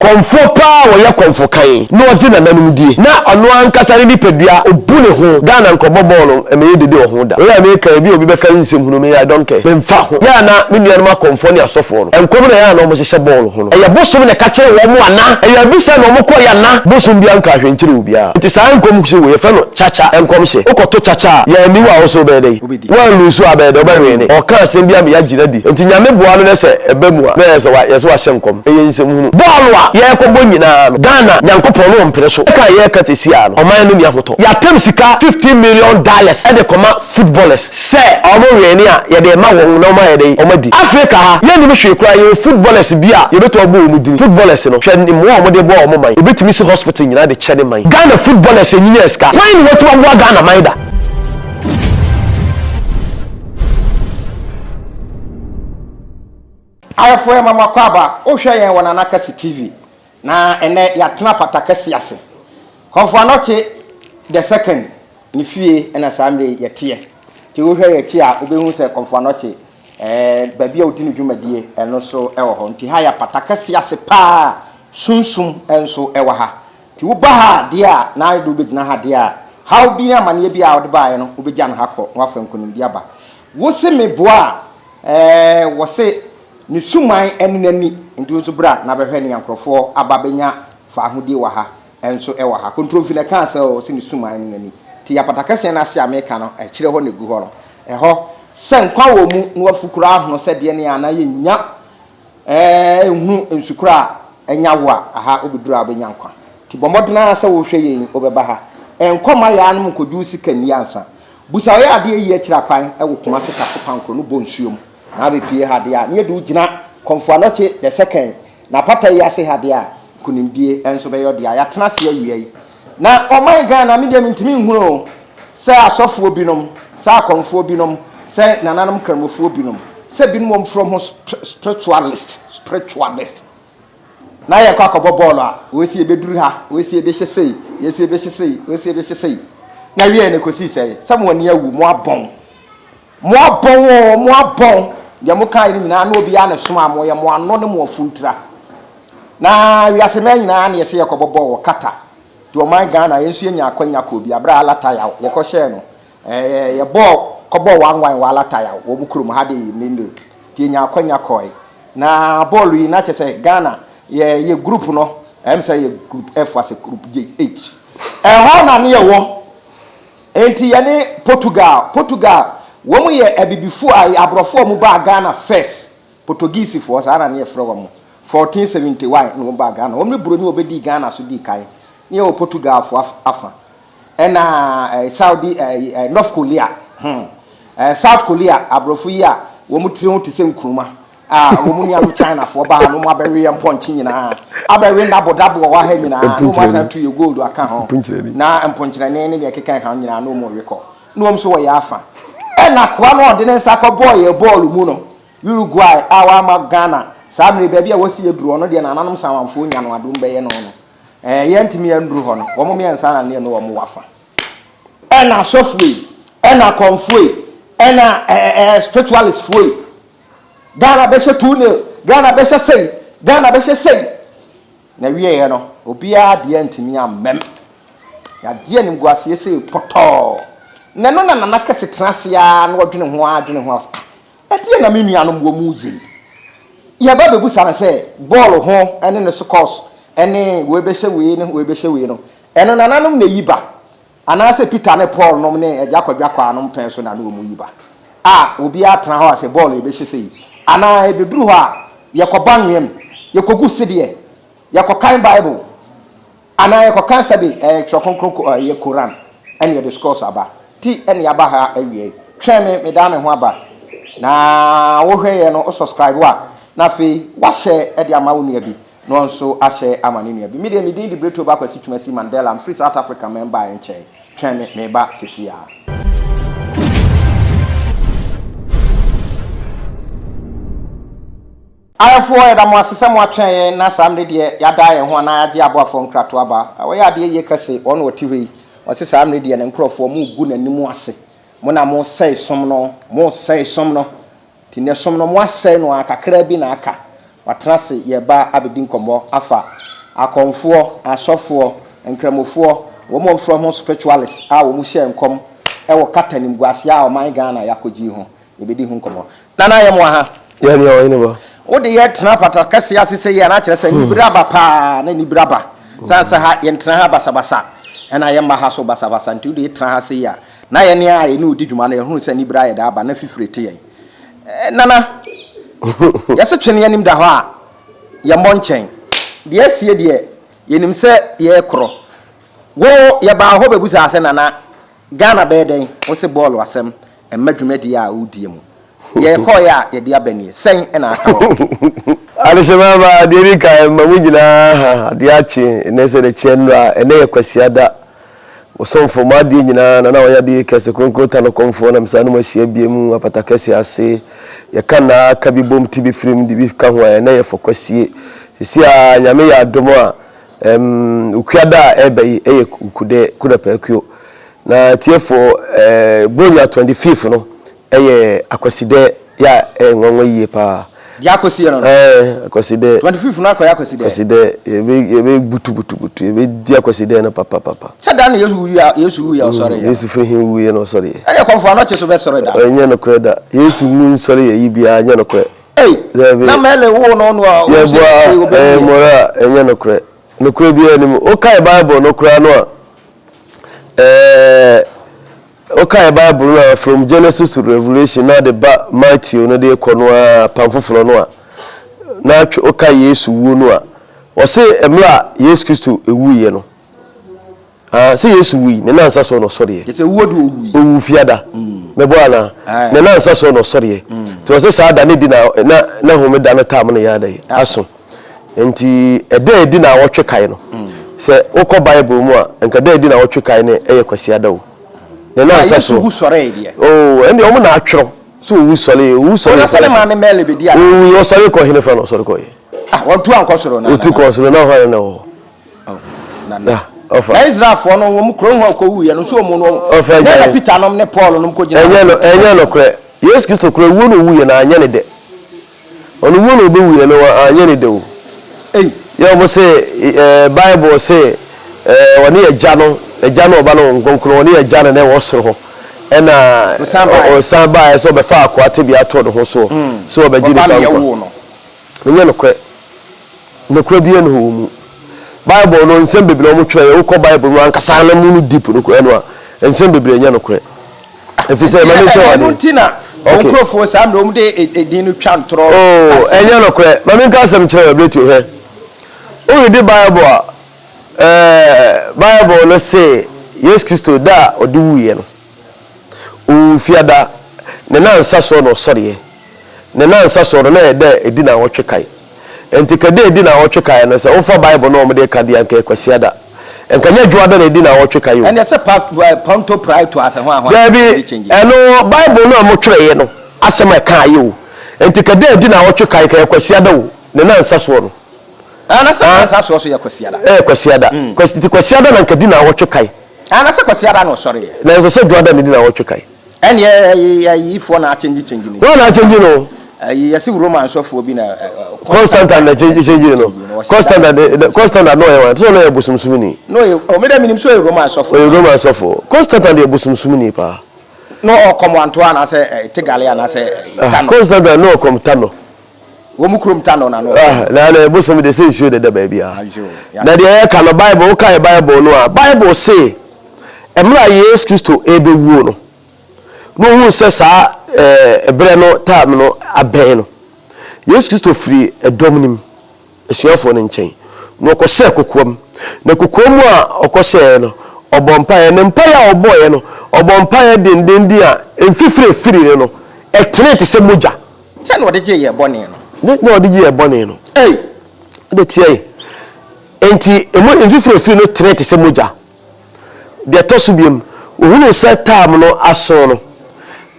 Kɔmfoɔ paa a ɔyɛ kɔmfo kann na ɔgye nananom die na ɔno ankasa ne nipadua ɔbu ne ho. Ghana nkɔbɔ bɔɔl no ɛmɛyɛ dede wɔ ho da. Wei a meka yi ebia obi bɛka nsɛm hunu me I don't care. Memfa ho. Yɛ a na me nuanom akɔmfoɔ ne asɔfoɔ no nkɔm na ɛyɛ a na wɔhyehyɛ bɔɔl ho no ɛyɛ bosom na ɛka kyerɛ wɔn ana? Ɛyɛ abisa na wɔkɔeɛ ana? Bosom biara nkaa hwee nkyerɛ obiara. Nti saa nkɔmhyɛ wei yɛfrɛ no kyakya nkɔmhyɛ. Wokɔto kyakya a yɛ aniwa a wo so wobɛyɛ dɛn? Woanlusu a bɛyɛ dɛn? Wobɛwene. Ɔka asɛm bi ama yɛagye no adi. Nti Nyame boa no na sɛ ɛba mu a na ɛyɛ sɛ yɛsɛ wahyɛ nkɔm. Ɛyɛ nsɛm hunu. Bɔɔl a yɛrekɔbɔ nyinaa no, Ghana Nyankopɔn no ɔmpene so. Ɛka a yɛreka seesei ara no, ɔman no nni ahotɔ. Yɛatam sika 15 million dollars de kɔma footballers sɛ wɔn wene a yɛde rema wɔn na wɔn ayɛ dɛn? Wɔn adi. Africa ha, yɛnnim hwee koraa, yɛwɔ footballers bi a yɛbɛtumi abɔ wɔn din. Footballers no, hwɛ mmoa a wɔde boa wɔn man. Yɛbɛtumi si hospital nyinaa de kyɛ ne man. Ghana footballers nyinyaa sika. Hwan na watumi aboa Ghana man da? Ayɛfoɔ yɛma mo akwaaba, wohwɛ yɛn wɔ Nana Kɛse TV, na ɛnɛ yɛatena Pata Kɛse ase. Kɔmfo Anɔkye the second ne fie na saa mmerɛ yi yɛteɛ. Nti wohwɛ yɛn akyi a wobɛhu sɛ Kɔmfo Anɔkye ɛɛ baabi a ɔdi ne dwumadie ɛno nso ɛwɔ hɔ. Nti ha yɛ Pata Kɛse ase paa, sunsum nso ɛwɔ ha. Nti woba ha deɛ a na wode wobɛgyina ha deɛ a, haw bi ne amaneɛ bi a wode baeɛ no wobɛgya no ha kɔ na woafa nkonimdie aba. Wose meboa a, Ɛɛ, wɔse ne suman ne n'ani, nti wo nso bra na bɛhwɛ nea nkurɔfoɔ aba bɛnya faahodie wɔ ha nso wɔ ha. Kontromfi na ɛkaa sɛ ɔse ne suman ne n'ani. Nti apata kɛseɛ no ase a meka no, akyire hɔ na ɛgu hɔ no. Ɛhɔ, sɛ nkwa wɔ mu na wafu koraa ahono sɛ deɛ ne a na yɛnnya ɛɛ nhunu nsu koraa a ɛnya wo a, aha wobɛduru a wobɛnya nkwa. Nti bɔ mmɔden ara sɛ wohwɛ yei wobɛba ha. Nkɔ mma yaanom nkɔgye wo sika nni ansa. Busa ɔyɛ adeɛ yie akyiri akwan wɔ Kumasi Tafo Pankro no bɔ nsuo mu na abɛpue ha deɛ a ne yɛde wo gyina Komfo Anokye the second na apata yi ase ha deɛ a nkunimdie nso bɛyɛ ɔdea. Yɛatena ase awia yi na ɔman Ghana me deɛ mentumi nhunu o sɛ asɔfoɔ binom sɛ akɔmfoɔ binom sɛ nananom nkramofoɔ binom sɛ binom wɔn frɛ ho spiritualist spiritualist Na yɛkɔ akɔbɔ bɔɔl a, wei se yɛbɛduru ha, wei se yɛbɛhyɛ sei, wei se yɛbɛhyɛ sei, wei se yɛbɛhyɛ sei. Na wieɛ no ɛkɔsii sɛn? Sɛ mo ani awu, mo abɔn. Mo abɔn oo, mo abɔn. Deɛ mo kaeɛ no nyinaa na obiara na ɛsomaa mo, yɛ mo ano ne mo afuntira. Na wiase mmaa nyinaa na yɛse yɛkɔbɔ bɔɔl wɔ Qatar. Nti ɔman Ghana yɛn nso yɛnya akwanya kɔɔ bi, aberɛ a Alatayaw yɛkɔhyɛɛ no, ɛɛ yɛbɔɔ kɔbɔɔ one one wɔ Alatayaw, wɔn kurom ha de nne. Nti yɛnya akwanya kɔɔe. Na bɔɔl yi na kyerɛ sɛ Ghana yɛ yɛ group no ɛm sɛ yɛ group F asɛ group J H ɛhɔ na ne yɛwɔ nti yɛne Portugal Portugal wɔn yɛ abibifo a aborɔfo a wɔn baa Ghana first Portuguese foɔ saa na ne yɛfrɛ wɔn 1471 na wɔn baa Ghana wɔn ne buroni wɔbɛdii Ghana so dii kan ne yɛwɔ Portugal foɔ afa Ɛna eh, Saudi eh, eh, North Korea, hmm, eh, South Korea aborɔfo yi a wɔn tiri ho te sɛ nkuruma a wɔn nuanom Chinafoɔ baa no wɔn abɛwe yɛn mpɔnkye nyinaa, abɛwe nnabodabo wɔ ha nyinaa, na wɔn asan atu yɛ gold aka ho, na mponkyerɛne ne deɛ ɛkeka ɛka ho nyinaa na wɔn rewe kɔ, na wɔn nso wɔyɛ afa. Ɛna akoa no a ɔde ne nsa kɔbɔɔ yɛn bɔɔlo mu no, Uruguay a wama Ghana saa mmere baabi a wɔsi aduru ɔno deɛ nananom Sanwamfoɔ nya no adom bɛyɛ no no. Ɛɛ, yɛntumi anduru hɔ no, wɔn mmiɛnsa na ne yɛne wɔn wɔ afa. Ɛna asɔfoɔ yi, ɛna akɔmfoɔ yi, ɛna ɛɛ ɛɛ spiritualistfoɔ yi. Ghana bɛhyɛ 2-0, Ghana bɛhyɛ sei, Ghana bɛhyɛ sei. Na wieɛ no, obiara deɛ antumi ammɛm. Yɛagye animguaseɛ sei pɔtɔɔ. Na ɛno na Nana Kɛse tena ase ara na ɔdwene ho ara dwene ho ara, ah, Ɛdeɛn na me nuanom wɔ mu yei? Yɛba bɛbusa no sɛ bɔɔlo ho ne ne sokɔs ne wei bɛhyɛ wei ne wei bɛhyɛ wei no, ɛno nananom na ɛyi ba? Anaasɛ Peter ne Paul nom ne Agya Kwadwo Akwaa nom pɛn so na ne wɔn yi ba? A obiara tena hɔ a sɛ bɔɔlo yɛbɛhyɛ sei anaa ɛbɛduru hɔ a yɛkɔbɔ anweam, yɛkɔgu sedeɛ, yɛkɔkan Bible. Anaa yɛkɔka sɛbe ɛyɛ Twerɛ Kronkron ko ɛyɛ Koran ɛne yɛde scores aba ti ɛne yɛaba ha awiei. Twɛn me medaa me ho aba na wo hwɛ yɛ no wo subscribe a na afei wa share ɛde ama wo nua bi na ɔno nso ahyɛ ama ne nua bi. Me deɛ me din de Bretoba Kwasi Twumasi Mandela mefiri South Africa mɛmbaeɛ nkyɛe. Twɛn me meba sesiaa. Ayɛfoɔ, yɛda mo ase sɛ moatwɛn yɛn na saa mmere deɛ yɛadaa yɛn ho anaa yɛagye aboafoɔ nkratoɔ aba. Wɔyɛ adeɛ yie kɛse, wɔn na wɔte hɔ yi. Wɔse saa mmere deɛ ne nkorɔfoɔ moregu n'anim ase. Mo na mosɛe som no, mosɛe som no. Nti nnɛ som no moasɛe no ara kakraa bi na aka. Watena ase yɛreba abɛdi nkɔmmɔ afa. Akɔmfoɔ, asɔfoɔ, Nkramofoɔ, wɔn a wɔfrɛ wɔn ho spiritualist a wɔn hyɛɛ nkɔm wɔ kata animguaseɛ a ɔman Ghana yɛakɔgye yi ho, yɛbɛdi ho nkɔmmɔ. Nana Ayɛmoa ha. Yɛ nea ɔhene ba. Wo de yɛ tena apata kɛseɛ ase sɛ yie a na kyerɛ sɛ anibere aba paa na anibere aba. Sane sɛ ha yɛntena ha basabasa ɛna yɛmma ha so basabasa nti wo de tena ha sɛ yie a na yɛne a yɛne wo di dwuma no yɛhunu sɛ anibere ayɛ dɛ aba na fifire te yɛn. Nana, yɛse twene anim da hɔ a yɛmmɔ nkyɛn. Deɛ asie deɛ Yɛnim sɛ yɛrekorɔ. Wo, yɛbaa hɔ bɛbusaa sɛ, Nana, Ghana bɛyɛ dɛn? Wo se bɔɔlo asɛm mma dwumadie a woredie mu. Yɛkɔeɛ a yɛde aba nie. Sɛn na aka wɔ ho? Adehyema mma, deɛ ɛdi kan, mma mo nyinaa ha, adeɛ akye, ɛnnɛ sɛ ɛrekyeɛ nnora, ɛnnɛ yɛ Kwasiada. Mo somfo, mo adeɛ nyinaa, Nana ɔyɛ adeɛ kɛse, Kronkron ta no kɔmfoɔ, na mesan ne mo ahyia biom, apata kɛseɛ ase. Yɛka nnaa ka bi bom, ti bi firim, de bi ka ho a, ɛnnɛ yɛ fɔ Kwasie. Sisi a Nyame yɛ adom a, ɛm, Okuada a ɛreba yi yɛ Ukudɛ, Kudapɛ-Akuo. Na atiefoɔ, ɛɛ, Buronya 25th no yɛ Akwasidɛ yɛ a ɛyɛ nwanwa yie paa. Deɛ akɔsi no no? Ɛɛ, Akwasidɛ. 25th no akɔyɛ Akwasidɛ? Akwasidɛ, yɛbɛ, yɛbɛ butu butu butu, yɛbɛdi Akwasidɛ no papapapa. Sɛ da no Yesu wuiɛ, Yesu wuiɛ a ɔsɔreeɛ no? Yesu firi he wuiɛ na ɔsɔreeɛ? Ɛdeɛ kɔmfoɔ anɔkye so bɛsɔre da. Ɛnyɛ nokorɛ da. Yesu wu nsɔre yɛ yi biara, ɛnyɛ nokorɛ. Ei! Dabi. Na Mary woo no no a, ɔhu sɛ Yɛboa, afei ɛyɛ ɔbɛwu yɛ. mmɔrɔ a, ɛnyɛ nokorɛ. Nokorɛ biara nni mu. Wokae Bible no koraa no a, ɛɛ, wokae Bible no a, from Genesis to Revelation na de ba Matthew no de kɔ no ara, Apam Foforɔ no a, na atwe, wokae Yesu wuo no a, wɔse mmerɛ a Yesu Kristo wuiɛ no, Ah, sɛ Yesu wui, ne nansa soɔ na ɔsɔreɛ. Kyerɛ sɛ wuo de owui. Owu fiada. Mɛbɔ anaa? Aye. Ne nansa soɔ na ɔsɔreɛ. Nti wɔsɛ saa da no di na na na homeda no tam no yɛ ada yi aso. Nti ɛda a ɛdi naawɔtwe kae no, sɛ wokɔ Bible mu a, nka da a ɛdi naawɔtwe kae no yɛ Kwasiada o. Ne Na nansa Yesu soɔ. wu sɔree deɛ. Oh, ɛndeɛ wɔn na atwerɛ sɛ owu sɔree, owu sɔree Ɔna sɛ kɔ ne hefa? maame Mary bɛdi adanseɛ. Owu ɔsɔre kɔ henefa na ɔsɔre kɔeɛ? Ah, wɔntu ankɔ soro na Otu na. kɔɔ soro na hwan na ɛwɔ hɔ? Na na Israelfoɔ no wɔn kurom hɔ kɔwuiɛ no nso wɔn no Ɔfa ne na gyae. Peter nom ne Paul nom kɔgyina Ɛnyɛ no ɛnyɛ nokorɛ. Yesu Kristo koraa wuo na owuiɛ no anyɛ ne dɛ. Ɔno wuo na ɔbɛwuiɛ no anyɛ ne dɛ o. Ei. Yɛ wɔn se ɛɛ Bible se ɛɛ ɔne Agya no Agya no Ɔba no Honhom Kronkron ɔne Agya no na ɛwɔ soro hɔ ɛna Ɔsan baeɛ. ɔsan baeɛ sɛ ɔbɛfa akoa tebea too ne ho soɔ sɛ ɔbɛgye Ɔba nipa no nkwa. yɛwoo no. Ɛnyɛ nokorɛ. Nokorɛ biara nni hɔ wɔ mu. Bible no, nsɛm bebree a wɔtwerɛeɛ, wokɔ Bible no ankasa no mu no deep no koraa no a, nsɛm bebree nyɛ nokorɛ. Ɛfiri sɛ, ma menkyerɛ wo Ɛno adeɛ. nti na wɔn Okay. nkurɔfoɔ saa mmerɛ wɔn de edin no twa ntorɔ. Oh, ɛnyɛ nokorɛ. Ma menka asɛm nkyerɛ wo, Abiretuo, hwɛ. Woredi Bible a, ɛɛ, Bible no se Yesu Kristo da a ɔde wuiɛ no, ɔwuu fiada, ne nansa soɔ na ɔsɔreɛ. Ne nnansa soɔ no, na ɛyɛ da a ɛdi nnawɔtwe kae. Enti ka da a ɛdi nnawɔtwe kae no, sɛ wofa Bible no a wɔde reka deɛ a, anka ɛyɛ Kwasiada. Anka ɛnyɛ Dwoada na ɛdi nnawɔtwe kae o. Ɛnneɛ sɛ pa, Ponto Praeto ase ho a ho a Daabi, ɛno Bible no a wɔtwerɛeɛ no asɛm a ɛkaeɛ o. Enti ka da a ɛdi nnawɔtwe kae, ka ɛyɛ Kwasiada o, ne nnansa soɔ no. Ah, na sɛ nnansa soɔ so yɛ Kwasiada. Ɛyɛ Kwasiada. Kwasi, nti Kwasiada na anka ɛdi nnawɔtwe kae. Ah, na sɛ Kwasiada na ɔsɔreeɛ. Nanso sɛ Dwoada na ɛdi nnawɔtwe kae. Ɛnneɛ ɛyi ayifoɔ na akyɛngye kyɛngye no. Wɔn na akyɛngye no. Ɛyi yɛsi Roman sɔfoɔ bi na. Constantine na kyɛngye no. Constantine Constantine na ɔyɛ wɔn sɛ ɔno yɛ bosomsomni. No yɛ ɔmi dɛ minim sɛ ɔyɛ Roman sɔfoɔ. Ɔyɛ Roman sɔfoɔ. Constantine deɛ bosomsomni paa. Na ɔkɔm wanto anaasɛ Tegale anaasɛ Tano. Constantine na ɔkɔm Tano. Wɔn mu kurom Tano na no. Na na bosom de sɛ nsuo deda baabi a. Na deɛ yɛka no Bible wokae Bible no a Bible se. Mmerɛ a Yesu Kristo rebɛwuo no, na ɔhuu sɛ saa ɛberɛ no time no abɛn no, Yesu Kristo firii ɛdɔm no mu, asuafoɔ no nkyɛn, na ɔkɔhyɛɛ kokoam. Na kokoam a ɔkɔhyɛeɛ no, ɔbɔɔ mpaeɛ. Ne mpaeɛ a ɔbɔeɛ no, ɔbɔɔ mpaeɛ dendenden a mfifire firii no no, ɛtenee te sɛ mogya. Sɛ na ɔde gyee yɛn bɔne no. Ne na ɔde gyee yɛn bɔne no. Ei! Ɛde teɛ. Enti emu mfifire firii no tenee te sɛ mogya. Deɛ ɛtɔ so biom, wɔhunuu sɛ taam no aso no,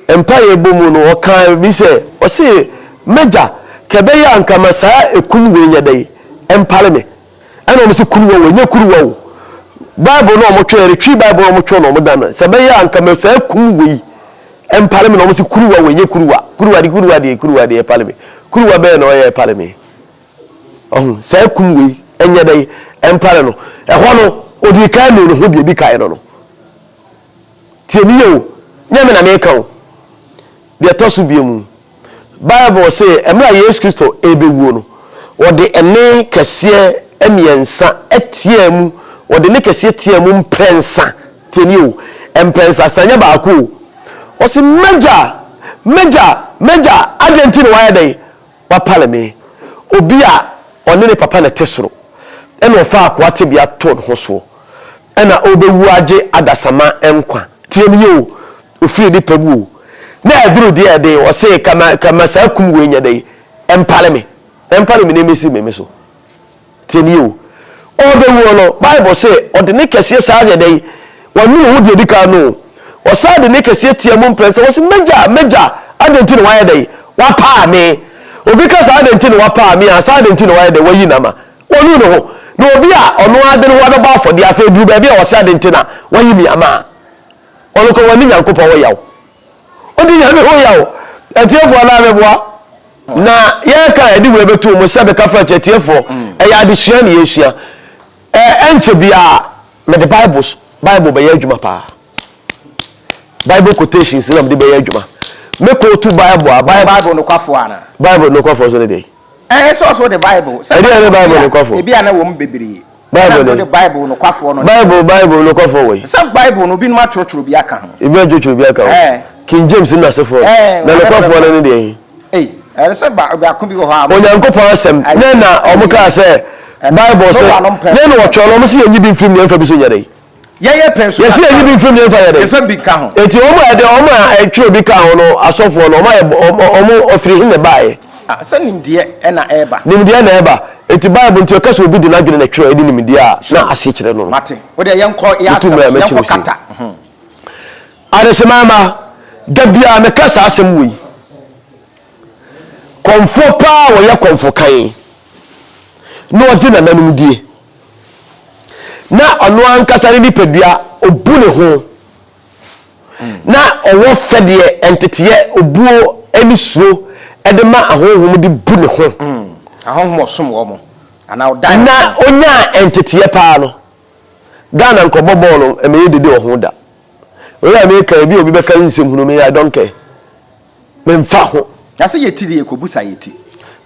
mpaeɛ bɔ mu no, ɔkaa bi sɛ, ɔse, M'agya, ka ɛbɛyɛ a anka ma saa ekum wei nyɛ dɛn? Ɛmpare me. Ɛna wɔn se, Kuruwa o, ɛnyɛ kuruwa o. Bible no a wɔtwerɛ, retwi Bible no a wɔtwerɛ no wɔn da no, sɛ ɛbɛyɛ a anka ma saa ekum wei ɛmpare me, na wɔn se, Kuruwa o, ɛnyɛ kuruwa. Kuruwa de, kuruwa deɛ, kuruwa deɛ ɛpare me. Kuruwa bɛyɛ na ɔyɛ ɛpare me. Ɔho, saa kum wei. nyɛ dɛn mpare no. Ɛhɔ no, ɔdii kan nuu ne ho deɛ ɛdi kan no no. Tie me yie o, nyɛ me na meka o. Deɛ ɛtɔ so bio, Bible se mmerɛ a Yesu Kristo rebɛwuo no, ɔde ɛnne kɛseɛ mmiɛnsa teaa mu, ɔde nne kɛseɛ teaa mu mprɛnsa. Tie nie o, mprɛnsa, sɛ nyɛ baako o. Ɔse, M'agya, m'agya, m'agya, adɛn nti na woayɛ dɛn? Woapale me. Obi a ɔne ne papa na ɛte soro, ɛna ɔfaa akoa tebea too ne ho soɔ, ɛna ɔrebɛwu agye adasamma nkwa. Tie me yie o, ofiri ne pɛ mu o, na aduru deɛ ɛden, ɔse kama kama saa kum wei nyɛ dɛn, ɛmpale me, ɛmpale me na ɛmɛsi me me so. Tie me yie o, ɔrebɛwuo no, Bible se ɔde ne kɛseɛ saa yɛ dɛn, wanu ne ho deɛ ɛdi kan no o, ɔsan de ne kɛseɛ tea mu mprɛnsa, ɔse m'agya, m'agya, adɛn nti na wayɛ dɛn, wapaa me. Obi ka sɛ adɛn nti na wapaa me a, saa adɛn nti na wayɛ dɛn, wayi no ama. Ɔnuu ne ho. Na obi a ɔno ara de ne ho abɛbɔ afɔdeɛ, afei ɛduru baabi a ɔse adɛn nti na wayi me ama a, Ɔno kɔ wɔne Nyankopɔn ho yaw. Odi Nyame ho yaw. Atiefoɔ anaa meboa? Na yɛreka a yɛde wei bɛto mu sɛ bɛka fa akyi atiefoɔ, ɛyɛ adesua na yɛresua. Ɛ ɛnkyɛ biara mede Bible Bible bɛyɛ adwuma paa. Bible quotations na mede bɛyɛ adwuma. Me quote Bible a Bible. Bible nokwafoɔ anaa? Bible nokwafoɔ so ne deɛ. Ɛɛ sɛ ɔsɛ ɔde Bible. Sɛ Ɛdeɛ ne Bible nokwafo. Ebi a na wɔm bebree. Bible ne. Bible nokwafoɔ no. Bible Bible nokwafoɔ wɔ yi. Sɛ Bible no obinom atwerɛtwerɛ bi aka ho. Ebi atwerɛtwerɛ bi aka ho. Ɛɛ. King James ne n'asefoɔ. Ɛɛ. Na nokwafoɔ no ne deɛ he. Ei ɛyɛ sɛ baako bi wɔ hɔ a. Onyankopɔn asɛm nyɛ na wɔn kaa sɛ Bible sɛ nyɛ na wɔtwerɛ no wɔn sɛ yɛnyi bi mfirim na yɛmfa bi so nyɛ dɛn. Yɛyɛ pɛ nso. Yɛsi yɛnyi bi mfirim na yɛmfa yɛ dɛn. Yɛmfa bi nka ho. Eti wɔn a ɛde wɔn a ɛtwerɛ bi kaa ho no asɔfoɔ no wɔn ayɛ wɔn ɔfiri he na ɛbaeɛ. Ah, sɛ nimdeɛ na ɛreba. Nimdeɛ na ɛreba. Enti Bible nti ɔka sɛ obi de n'adwene na ɛtwerɛ ɛde nimdeɛ a, na ase kyerɛ no no. Mate. Wo deɛ yɛnkɔ yɛ Metu asɛm mmerɛ so, mɛkyerɛ yɛnkɔ wo sei. kata. Adesemma mma, da biara meka saa asɛm wei. Kɔmfoɔ paa a ɔyɛ kɔmfo kann na ɔgye nananom die na ɔno ankasa ne nipadua ɔbu ne ho Na ɔwɔ fɛdeɛ, nteteɛ, obuo ne suro de ma ahonhom de bu ne ho. Ahonhom ɔsom wɔn anaa ɔdan wɔn Na ho. ɔnyaa nteteɛ paa no, Ghana nkɔbɔ bɔɔl no ɛmɛyɛ dede wɔ ho da. Wei a meka yi, ebi a obi bɛka nsɛm hunu me, I don't care. Memfa ho. Na sɛ yɛti deɛ yɛkɔbusa yɛ ti.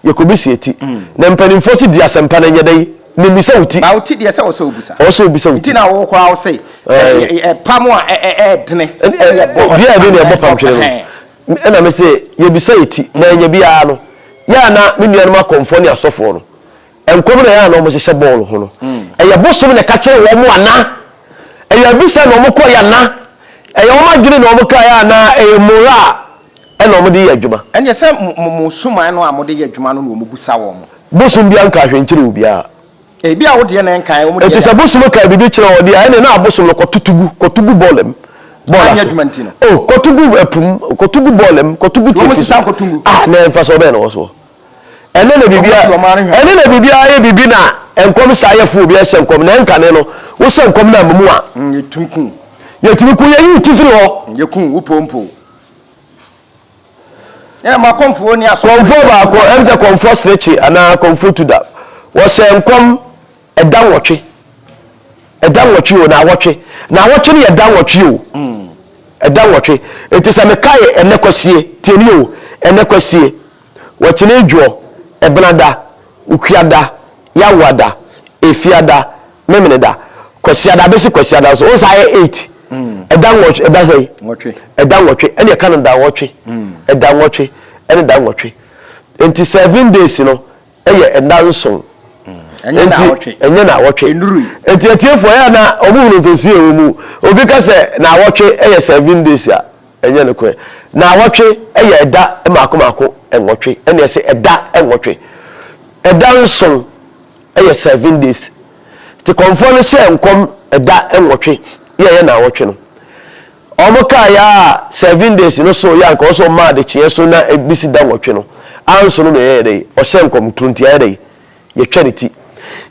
Yɛkɔbisa yɛ ti. Na mpanimfoɔ se di asɛmpa no nyɛ dɛn? Na mmisa wo ti. Ba wo ti deɛ sɛ wɔ sɛ wobisa. Ɔwɔ sɛ wobisa wo ti. Nti na wo koraa wo se ɛpam a ɛɛdene ɛne ɛbɔ. Dua a ɛdene na ɛbɔ pamtwene no. Ɛna me se yɛbisa yɛ ti na ɛnyɛ biara no. Yɛ a na me nuanom akɔmfoɔ ne asɔfoɔ no, nkɔm na ɛyɛ a na wɔhyehyɛ bɔɔlo ho no. Ɛyɛ bosom na ɛka kyerɛ wɔn anaa? Ɛyɛ abisa na wɔkɔeɛ anaa? Ɛyɛ wɔn adwene na wɔkaeɛ anaa ɛyɛ moral na wɔde yɛ adwuma? Ɛnneɛ sɛ mo mo suman no a mode yɛ adwuma no na wɔbisa wɔn. Bosom biara nkaa hwee nkyerɛ obiara. Ebia wo deɛ na ɛnkaeɛ, wɔn deɛ. Enti sɛ bosom kaa biribi kyerɛ wɔn deɛ a, ɛnneɛ na abosom no kɔtoto gu, kɔto gu bɔɔla mu, bɔɔla Anyɛ so. adwuma nti no. Oh, kɔto gu ɛpo mu, kɔto gu bɔɔla mu, kɔto gu Nti wɔn tiafi so. sesa nkɔto ngu. Ah, na mfasoɔ bɛn na ɛwɔ soɔ? Ɛnɛ na biribiara ɛnɛ na biribiara yɛ biribi na nkɔm hyɛ ayɛfo obi ahyɛ nkɔm na ɛnkane no wohyɛ nkɔm no ama mu a. Yɛtumi ku. Yɛtumi ku yɛyi wo ti firi hɔ. Yɛku wo pompo. Yɛn ma kɔmfoɔ ni asɔfo. Kɔmfoɔ baako ɛm sɛ kɔmfoɔ serekye anaa kɔmfoɔ tuda wɔhyɛ nkɔm ɛda nwɔtwe ɛda nwɔtwe o naawɔtwe naawɔtwe no yɛ da nwɔtwe o ɛda nwɔtwe eti sɛ mekae ɛnɛ kwasie tie ni o ɛnɛ kwasie Wɔkyene dwoɔ, Ɛbenada, Wukuada, Yawoada, Efiada, Memeneda, Kwasiada bɛsi Kwasiada nso, wohu sɛ ayɛ eight. Ɛda nwɔtwe, ɛda sɛn? Nwɔtwe. Ɛda nwɔtwe, ɛne ɛka no da nwɔtwe, ɛda nwɔtwe, ɛne da nwɔtwe. Nti 7 days no ɛyɛ ɛda nson. Ɛnyɛ Nti naawɔtwe. ɛnyɛ naawɔtwe. Nnurui. Nti atiefoɔ ɛyɛ a na wɔn hunu nsonsonoeɛ wɔ mu. Obi ka sɛ naawɔtwe ɛyɛ 7 days a, Ɛnyɛ nokorɛ. Naawɔtwe yɛ ɛda mmaako mmaako nwɔtwe, ɛna ɛsɛ ɛda nwɔtwe. Ɛda nson yɛ 7 days. Nti kɔmfoɔ no hyɛɛ nkɔm ɛda nwɔtwe yɛ ɛyɛ naawɔtwe no. Wɔn kaa yɛ a 7 days no so yɛ anka ɔsɛ ɔma adekyeɛ so na ɛbɛsi da nwɔtwe no. Anso no na ɛyɛ dɛ, ɔhyɛ nkɔm turo nti ayɛ dɛ. Yɛtwa ne ti.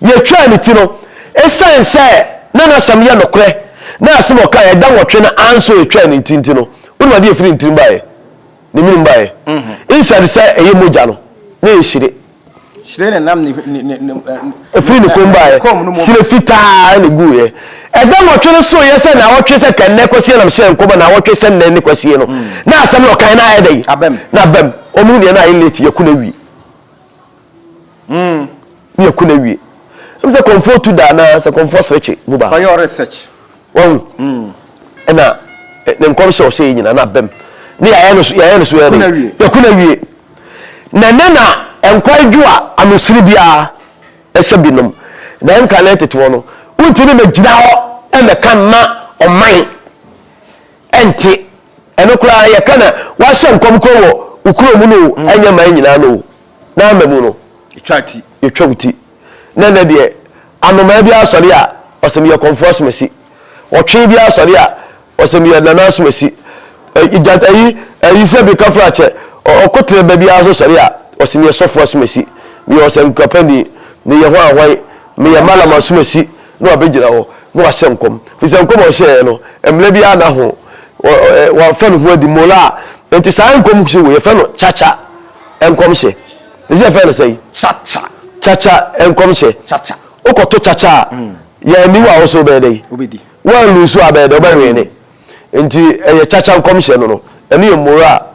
Yɛtwaa ne ti no, ɛsiane sɛ na n'asɛm yɛ nokorɛ, na asɛm a ɔkaeɛ ɛda nwɔtwe no anso yɛtwaa ne ti nti no, wonim adeɛ a ɛfiri ne tirim baeɛ? Ne menem baeɛ. Instead sɛ ɛyɛ mogya no, na ɛyɛ hyire. Hyire na ɛnam ne ne ne ne Ɛfiri ne kɔn baeɛ. kɔn mu no mu. Hyire fitaa na ɛguiɛ. Ɛda nwɔtwe no soeɛ sɛ naawɔtwe sɛ kɛnnɛ kwasie na mehyɛɛ nkɔm a naawɔtwe sɛ nnɛ ne kwasie no. Na asɛm no ɔkae no ayɛ dɛn? Abam. Na abam. Wɔn mu deɛ na ayɛ late yɛko no awie. Ne yɛko no awie. Ɛm sɛ kɔmfoɔ tu da anaa sɛ kɔmfoɔ serekye mu ba. Kɔyɛ research. Wahu? Ɛna ne nkɔmhyɛ a ɔhyɛ yɛ nyinaa na abam. Ne yɛayɛ no so yɛayɛ no so yɛ dɛn? Yɛko no awie. Na ɛnnɛ na nkwa dwo a anosere biara hyɛ binom. Na ɛnka ne tete hɔ no, wontumi mmɛgyina hɔ mmɛka mma ɔman ɛnte. Ɛno koraa yɛka na wahyɛ nkɔm koraa wɔ wo kuro mu no o, ɛnyɛ man nyinaa no o. N'ama mu no, yɛtwa wo ti. Na ɛnnɛ deɛ, anomaa biara sɔre a, ɔsɛ meyɛ kɔmfoɔ asomasi. Ɔtwe biara sɔre a, Ɔsɛ meyɛ Nana Asomasi. Gyata ayi ayi sɛ bi kafra kyɛ ɔko tene ba biara nso sɔre a ɔsɛ meyɛ sɔfo Asomasi. Meyɛ ɔsɛnkapani. Meyɛ hwan hwan. Meyɛ Mallam Asomasi na wabɛgyina hɔ na wahyɛ nkɔm. Firi sɛ nkɔm a ɔhyɛeɛ no mmerɛ biara nna ho. Wafa ne ho adi mola. Nti saa nkɔmhyɛ wei yɛfrɛ no kyakya nkɔmhyɛ. Ɛsɛ yɛfrɛ no sɛn? Kyakya. Kyakya nkɔmhyɛ. Kyakya. Wokɔto kyakya a yɛanni wo a wo so wobɛyɛ dɛn? Wobɛdi. Woanlu so a bɛyɛ dɛ wobɛwene. Nti ɛyɛ kyakya nkɔmhyɛ no no. Ɛno yɛ mmoro a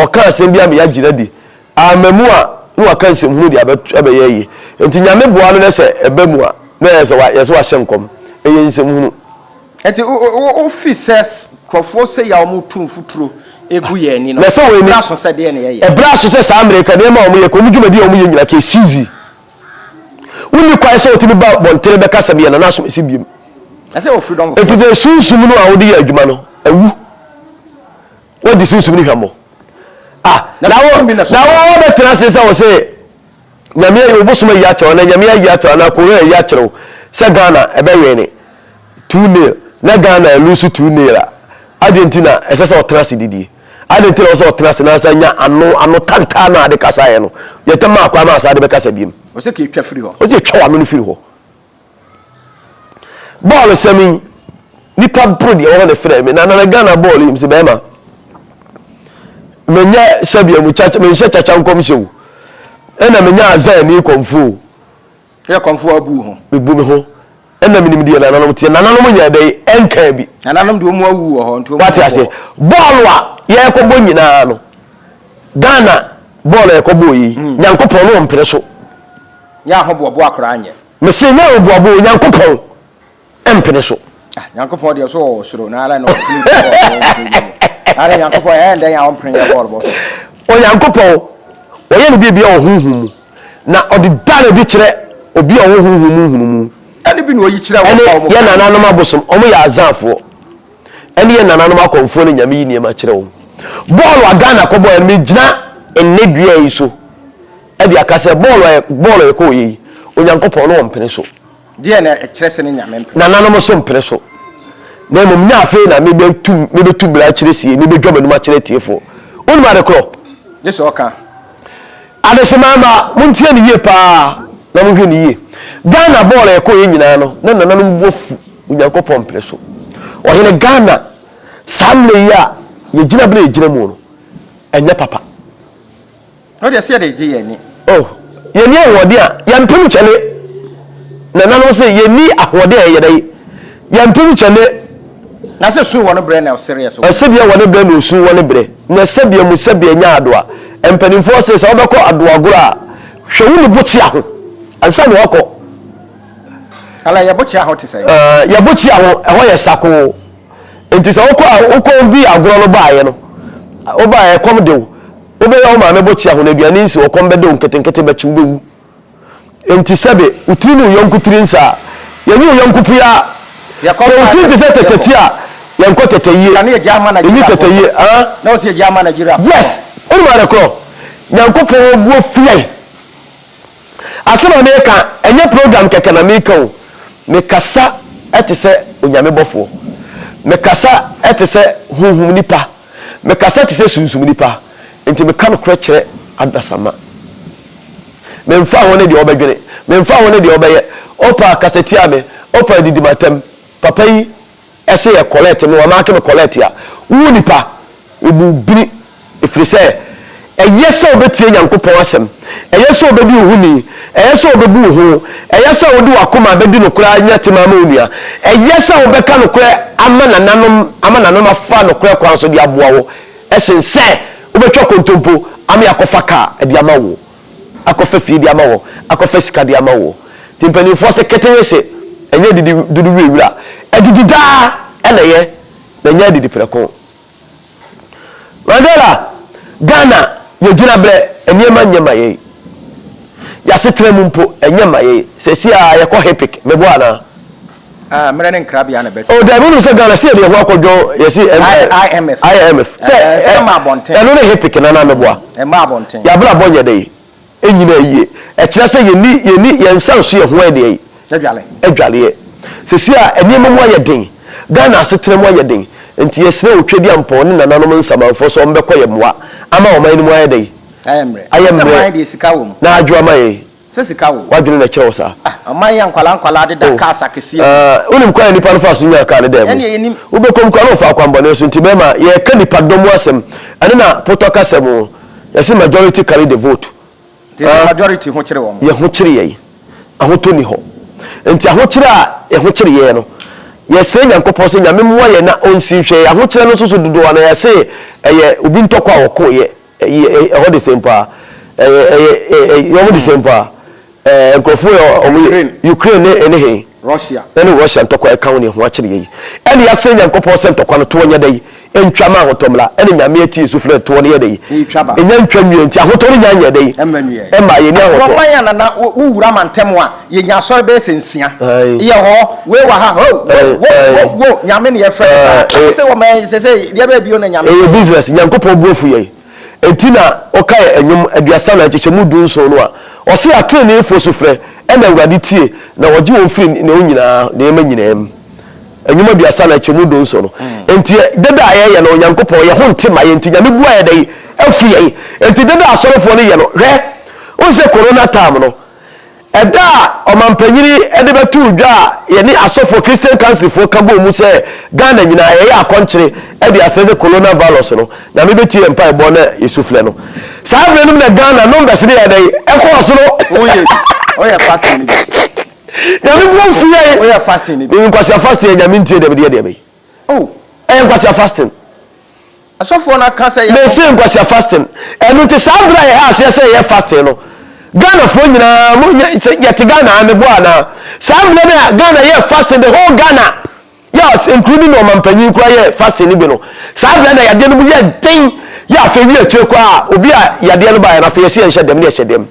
ɔka asɛm bi ama yɛagye no adi. Amma mu a na waka nsɛmhunu de abɛyɛ ayie. Nti Nyame boa no na sɛ ɛba mu a na ɛyɛ sɛ yɛ sɛ wahyɛ nkɔm. Ɛyɛ nsɛmhunu. Nti wo fi sɛ nkurɔfoɔ sei a wɔn tu mfuturo gu yɛn ani no, Na sɛ wei ni, ɛberɛ aso sɛ deɛn na yɛyɛ? Ɛberɛ aso sɛ saa mmerɛ yi ka nneɛma a wɔyɛ ka wɔn dwumadie a wɔyɛ nyina ka ɛsizi. Wonni kwan sɛ wotumi ba abɔntene bɛka sɛ meyɛ Nana Asomasi biom. Ɛfiri sɛ sunsum no a wode yɛ adwuma no awu. Woadi sunsum no hwammɔ. Ah, na wo na wo bɛtena ase sɛ wo se Nyame ayi wo bosom ayi akyerɛ wo na Nyame ayi akyerɛ wo na Korea ayi akyerɛ wo sɛ Ghana ɛbɛwene 2-0 na Ghana ɛlusu 2-0 a, adɛn nti na ɛsɛ sɛ ɔtena ase didie? Adɛn nti na ɛwɔ sɛ ɔtena ase na asan nya ano ano tantaa no a ade kasaeɛ no? Yɛtɛ maa kwan ma asan de bɛkasa biom. Ɔsɛ ka etwa firi hɔ. Ɔsɛ etwa w'ano no firi hɔ. Bɔɔl sɛm yi, nipa boro deɛ wɔn na frɛ me na nana Ghana bɔɔl yi msi bɛrima. Menyɛ sɛbea mu kyakya menhyɛ kyakya nkɔmhyɛ o. Ɛna menyɛ azan ni kɔmfo o. Yɛ kɔmfo a bu ho. Mebu me ho. Ɛna menim deɛ nananom teɛ. Nananom nyɛɛ dɛn? Ɛnkaa bi. Nananom deɛ wɔn awu wɔ hɔ nti wɔn Wate aseɛ? Bɔɔlo a yɛrekɔbɔ nyinaa no, Ghana bɔɔlo a yɛkɔbɔɔ yi, Nyankopɔn no ɔmpene so. Nyɛ ahoboaboa koraa nyɛ. Mese nyɛ ahoboaboa o, Nyankopɔn mpene so. Ah, Nyankopɔn deɛ so wɔ soro na ara na ɔpene bɔɔlo bɔ. Ara Nyankopɔn ɛyɛ ndɛn a ɔmpene yɛ bɔɔlo bɔ so. Onyankopɔn ɔyɛ ne biribiara wɔ honhom mu, na ɔde da no adi kyerɛ obi a ɔwɔ honhom mu nhunumu. Ɛne bi na ɔyi kyerɛ wɔn Ɛne a wɔn yɛn nananom abosom, wɔn yɛ Azanfoɔ. Ɛne yɛn nananom akɔmfoɔ na Nyame yi nneɛma kyerɛ wɔn. Bɔɔlo a Ghana kɔbɔeɛ no, megyina nnɛ dua yi so de aka sɛ bɔɔlo a bɔɔlo a yɛkɔɔyɛ yi, Onyankopɔn no ɔmpene so. Deɛ na ɛkyerɛ sɛ ne Nyame mpene. Nananom nso mpene so. Na mmom nyɛ afei na mebɛtu mebɛtu mmara akyerɛ sie, mebɛdwa m'anom akyerɛ atiefoɔ. Wonim ade korɔ? Gye sɛ ɔka. Adesemma mma, montie no yie paa na monhwɛ no yie. Ghana bɔɔl a yɛkɔeɛ nyinaa no, na nananom bo afu Onyankopɔn mpene so. Ɔhene Ghana, saa mmerɛ yi a yɛgyina berɛ a yɛgyina mu no, ɛnyɛ papa. Wo deɛ sɛ yɛde gye yɛn ani. Oh, yɛnni ahoɔden a, yɛmpem kyɛne. Nananom se yɛnni ahoɔden a yɛyɛ dɛn? Yɛmpem kyɛne. Na sɛ su wɔ ne berɛ na ɔsereɛ so. Ɛsɛdeɛ wɔ ne berɛ na osu wɔ ne berɛ. Na sɛdeɛ mu sɛdeɛ nya adoa. Mpanimfoɔ se sɛ wobɛkɔ adoagorɔ a, hwɛ wo ne bokyea ho ansa na woakɔ. Ala, yɛ bokyea ho te sɛn? Ɛɛ, yɛ bokyea ho, ɛhɔ yɛ sakoo. Nti sɛ wokɔ a, wokɔ di agorɔ no baeɛ no, wobaeɛ ɛkɔm de wo. Wobɛyɛ wo maame bokyea ho na aduane nsi hɔ, ɔkɔm bɛde wo nketenkete bɛkye wo, wobɛwu. Enti sɛbe wo tiri ne wo yɔnko tiri nsa a, yɛnye wo yɔnko pua. Sɛ wo tiri te sɛ tɛtɛ ti a, yɛnkɔ tɛtɛ yie. Yɛnyi tɛtɛ yie. Ah? Yes! Wonim ade korɔ? Nyankopɔn abu afu yɛn. Asɛm a meka, ɛnyɛ program kɛkɛ na meka o. Mekasa te sɛ Onyame bɔfoɔ. Mekasa te sɛ honhom nipa. Mekasa te sɛ sunsum nipa, enti meka nokorɛ kyerɛ adasamma. Memfa ho ne deɛ wɔbɛdwene, memfa ho ne deɛ wɔbɛyɛ, wopɛ a kasa tia me, wopɛ a didi m'atɛm. Papa yi se yɛ kɔlɛɛte me, wamaake me kɔlɛɛte a, wo nipa, mebu wo bini, ɛfiri sɛ Ɛyɛ sɛ wobɛtie Nyankopɔn asɛm, ɛyɛ sɛ wobɛdi wo ho ni, ɛyɛ sɛ wobɛbu wo ho, ɛyɛ sɛ wode w'akoma bɛdi nokorɛ anya tema ama wo nua, ɛyɛ sɛ wobɛka nokorɛ ama nananom ama nananom afa nokorɛ kwan so de aboa wo sen sɛ wobɛtwa kontompo ama yɛakɔfa kaa de ama wo, akɔfa fie de ama wo, akɔfa sika de ama wo. Nti mpanimfoɔ se ketewese ɛnyɛ adidi dodo wie wura, adidi daa na ɛyɛ na ɛnyɛ adidi prɛko. Mandela, Ghana yɛ gyinabrɛ nneɛma nyɛ ma yɛn. Y'asetena mu mpo ɛnyɛ ma yɛn. Sɛsi a yɛkɔ HIPC, meboa anaa? Ah, mmerɛ ne nkrabea na ɛbɛkyerɛ. Oh, dabi, wonim sɛ Ghana sɛ yɛde yɛn ho akɔdwɔn yɛsi M, I, IMF. IMF. Sɛ Ɛɛ, ɛ, ɛmma abɔnten. ɛno ne HIPC no anaa meboa? Ɛmma abɔnten. Y'abrabɔ nyɛ dɛn? Ɛnnyina yie. Ɛkyerɛ sɛ yɛnni, yɛnni, yɛn nsa nso yɛn ho ayɛ deɛn? Adwale. Adwaleɛ. Seesei a nneɛma mu ayɛ den, Ghana asetena mu ayɛ den, nti yɛsrɛ Otwedeampɔn ne nananom nsamanfoɔ sɛ wɔmmɛkɔ yɛn mmoa ama ɔman no mu ayɛ dɛn? Ayɛ mmerɛ. Ayɛ Sɛ mmerɛ man deɛ sika wɔ mu. na adwo ama yɛn. Sɛ sika wɔ mu. W'adwene na ɛkyerɛ wo saa. Ah, ɔman yi a nkwadaa nkwadaa deda Oh, cars akɛseɛ mu. ah, wonim kwan a nnipa no faa so nyaa kaa no dɛn mu? Ɛnneɛ yɛnim. Wobɛkɔ mu koraa na wɔfa akwammɔne so, nti bɛrima, yɛreka nnipadɔm mu asɛm, ɛno na potɔ kasa mu. Yɛse majority carry the vote. Nti sɛ majority ho kyere wɔn. Yɛn ho kyere yɛn. Ahotɔ nni hɔ. Nti ahokyere a yɛn ho kyere yɛn no, yɛsrɛ Nyankopɔn sɛ Nyame mmoa yɛn na ɔnsi nhwɛ yɛn. Ahokyerɛ no nso so dodoɔ no yɛse ɛyɛ obi ntɔkwa a ɔkoeɛ. Ɛhɔ de sɛn paa. Ɛyɛ ɛyɛ wɔn de sɛn paa. Ɛɛ nkurɔfoɔ yɛ wɔn yɛ Ukraine ne ɛne he? Russia. Ɛne Russia ntɔkwa ɛka ho ne ɛho akyere yɛ yi. Ɛne yɛasrɛ Nyankopɔn sɛ ntɔkwa no toɔ nyɛ dɛ yi ntwa ma ahotɔ mmra. Ɛne Nyame atie sufrɛ toɔ no yɛ dɛ yi ɛnya ntwa nwie nti ahotɔ no nya nyɛ dɛ yi Ɛmma nwie. Ɛmma yɛnni ahotɔ. Wɔn a nana wo wura mantam a yɛnya asɔre bɛyɛ sɛ nsia. Yɛ hɔ wei wɔ ha ho wo wo wo wo Nyame ne yɛfrɛ no saa. Sɛ wɔn sɛ sɛ deɛ bɛyɛ bio na Nyame. Ɛyɛ business Nyankopɔn bo afu yɛn. Enti na ɔkae Nnwom 34 nkyekyɛmu dunson no a, ɔse, Atreneefoɔ sufrɛ, ɛna Awurade tie, na ɔgye wɔn firi ne nyinaa nneɛma nyinaa mu. Nnwom 34 nkyɛmu dunson no. Enti dede a yɛyɛ no, Onyankopɔn, yɛn ho nte ma yɛn nti, Nyame bu ayɛ dɛn? Afu yɛn. Enti dede a asɔrefoɔ no yɛ no, hwɛ, wohu sɛ Corona time no, Ɛda a ɔmampanyini de bɛtoo dwa a yɛne asɔfoɔ Christian Council foɔ ka bɔɔ mu sɛ Ghana nyinaa yɛyɛ akɔnkyere de asrɛ sɛ Corona virus no Nyame bɛtie yɛn mpaebɔ na yɛ sufrɛ no. Saa berɛ no mu na Ghana numbers no yɛɛ dɛn? Ɛkɔɔ soro. Woyɛ bi. Woyɛ fasting no bi. Nyame bo afu yɛn. Woyɛ fasting no bi. Nkwasea fasting yɛ Nyame ntie deɛ mede yɛ deɛ bɛyi. Oh. Ɛyɛ nkwasea fasting. Asɔfoɔ no aka sɛ yɛnkɔ. Mese nkwasea fasting. Ɛno nti saa berɛ a yɛhyɛ aseɛ sɛ yɛyɛ fasting no, Ghanafoɔ nyinaa mo nyɛ sɛ yɛte Ghana ha meboa anaa? Saa mmerɛ no a Ghana yɛɛ fasting the whole Ghana yes including ɔmampanyin koraa yɛɛ fasting no bi no, saa berɛ na yadeɛ no mu yɛ den yɛ afei wie akyire koraa obi a yadeɛ no baeɛ no afei yɛse yɛnhyɛ dɛm ne yɛhyɛ dɛm.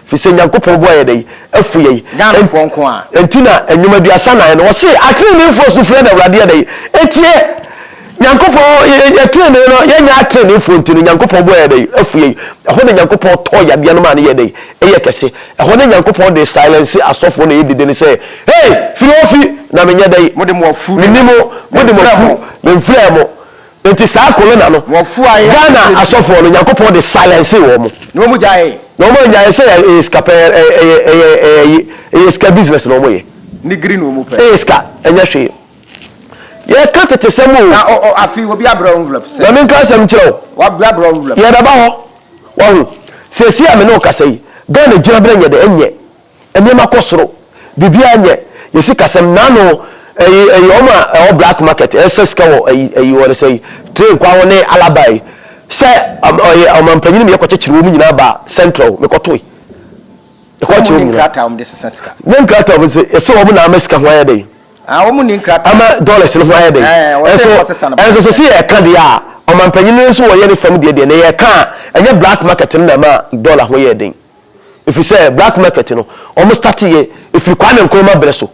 Firi sɛ Nyankopɔn bo ayɛ dɛn? Afu yɛn. Ghanafoɔ nko a. Enti na Nnwom 34 no, ɔse, Ateneneefoɔ sufrɛ na Awurade yɛ dɛn? Etie. Nyankopɔn, yɛ tenenee no, yɛnyɛ ateneneefoɔ nti no, Nyankopɔn bo ayɛ dɛn? Afu yɛn. Ɛhɔ na Nyankopɔn tɔɔ yadeɛ no maa no yɛɛ dɛn? Ɛyɛɛ kɛse. Ɛhɔ na Nyankopɔn de silence asɔfoɔ na ɛyɛ dede no sɛ, Hey! Firi hɔ fi, na menyɛ dɛn? Mode mo afu Menni mo, mode mo afu, memfrɛɛ mo. Enti saa corona no, Ghana asɔfoɔ no, Nyankopɔn de silence wɔn. Na wɔn gyaee. Na wɔn annyae sɛ ɛyɛ sika pɛ, ɛyɛ, ɛyɛ, ɛyɛ, ɛyɛ sika business na wɔn yɛ. Nigiri na wɔn pɛ. Ɛyɛ sika, ɛnyɛ hwee. Yɛka tetesɛm o. Na o, o, afei obi abrɛ envelope sɛ. Ma menka asɛm nkyerɛ wo. Wabrɛ abrɛ envelope. Yɛbɛba hɔ. Wahu? Seesei a me ne wo kasa yi, Ghana gyinaberɛ nyɛ dɛ, ɛnyɛ. Nneɛma kɔ soro, biribiara nyɛ, yɛ sikasɛm, naano ɛyi ɛyi wɔn a ɛwɔ black market ɛsɛ sika wɔ ɛyi ɛyi wɔde sɛ yi train kwan ho ne alaba yi sɛ ɔyɛ ɔmanpanyin mi yɛ kɔkyekyere wɔn nyinaa ba central mekɔtoe ɛkɔkyere wɔn nyinaa nkrataa wɔn de sesa sika nyɛ nkrataa wɔn sɛ ɛsɛ wɔn na ama sika ho ayɛ dɛ ah wɔn ni nkrataa ama dollars no ho ayɛ dɛ ɛnso ɛnso so si yɛ ɛka deɛ a ɔmanpanyin no nso wɔyɛ ne fam deɛ deɛ na yɛ ɛka a ɛnyɛ black market no na ɛma dollar ho yɛ den. Efisɛ black market no wɔn start yɛ efiri Kwame Nkrumah brɛ so.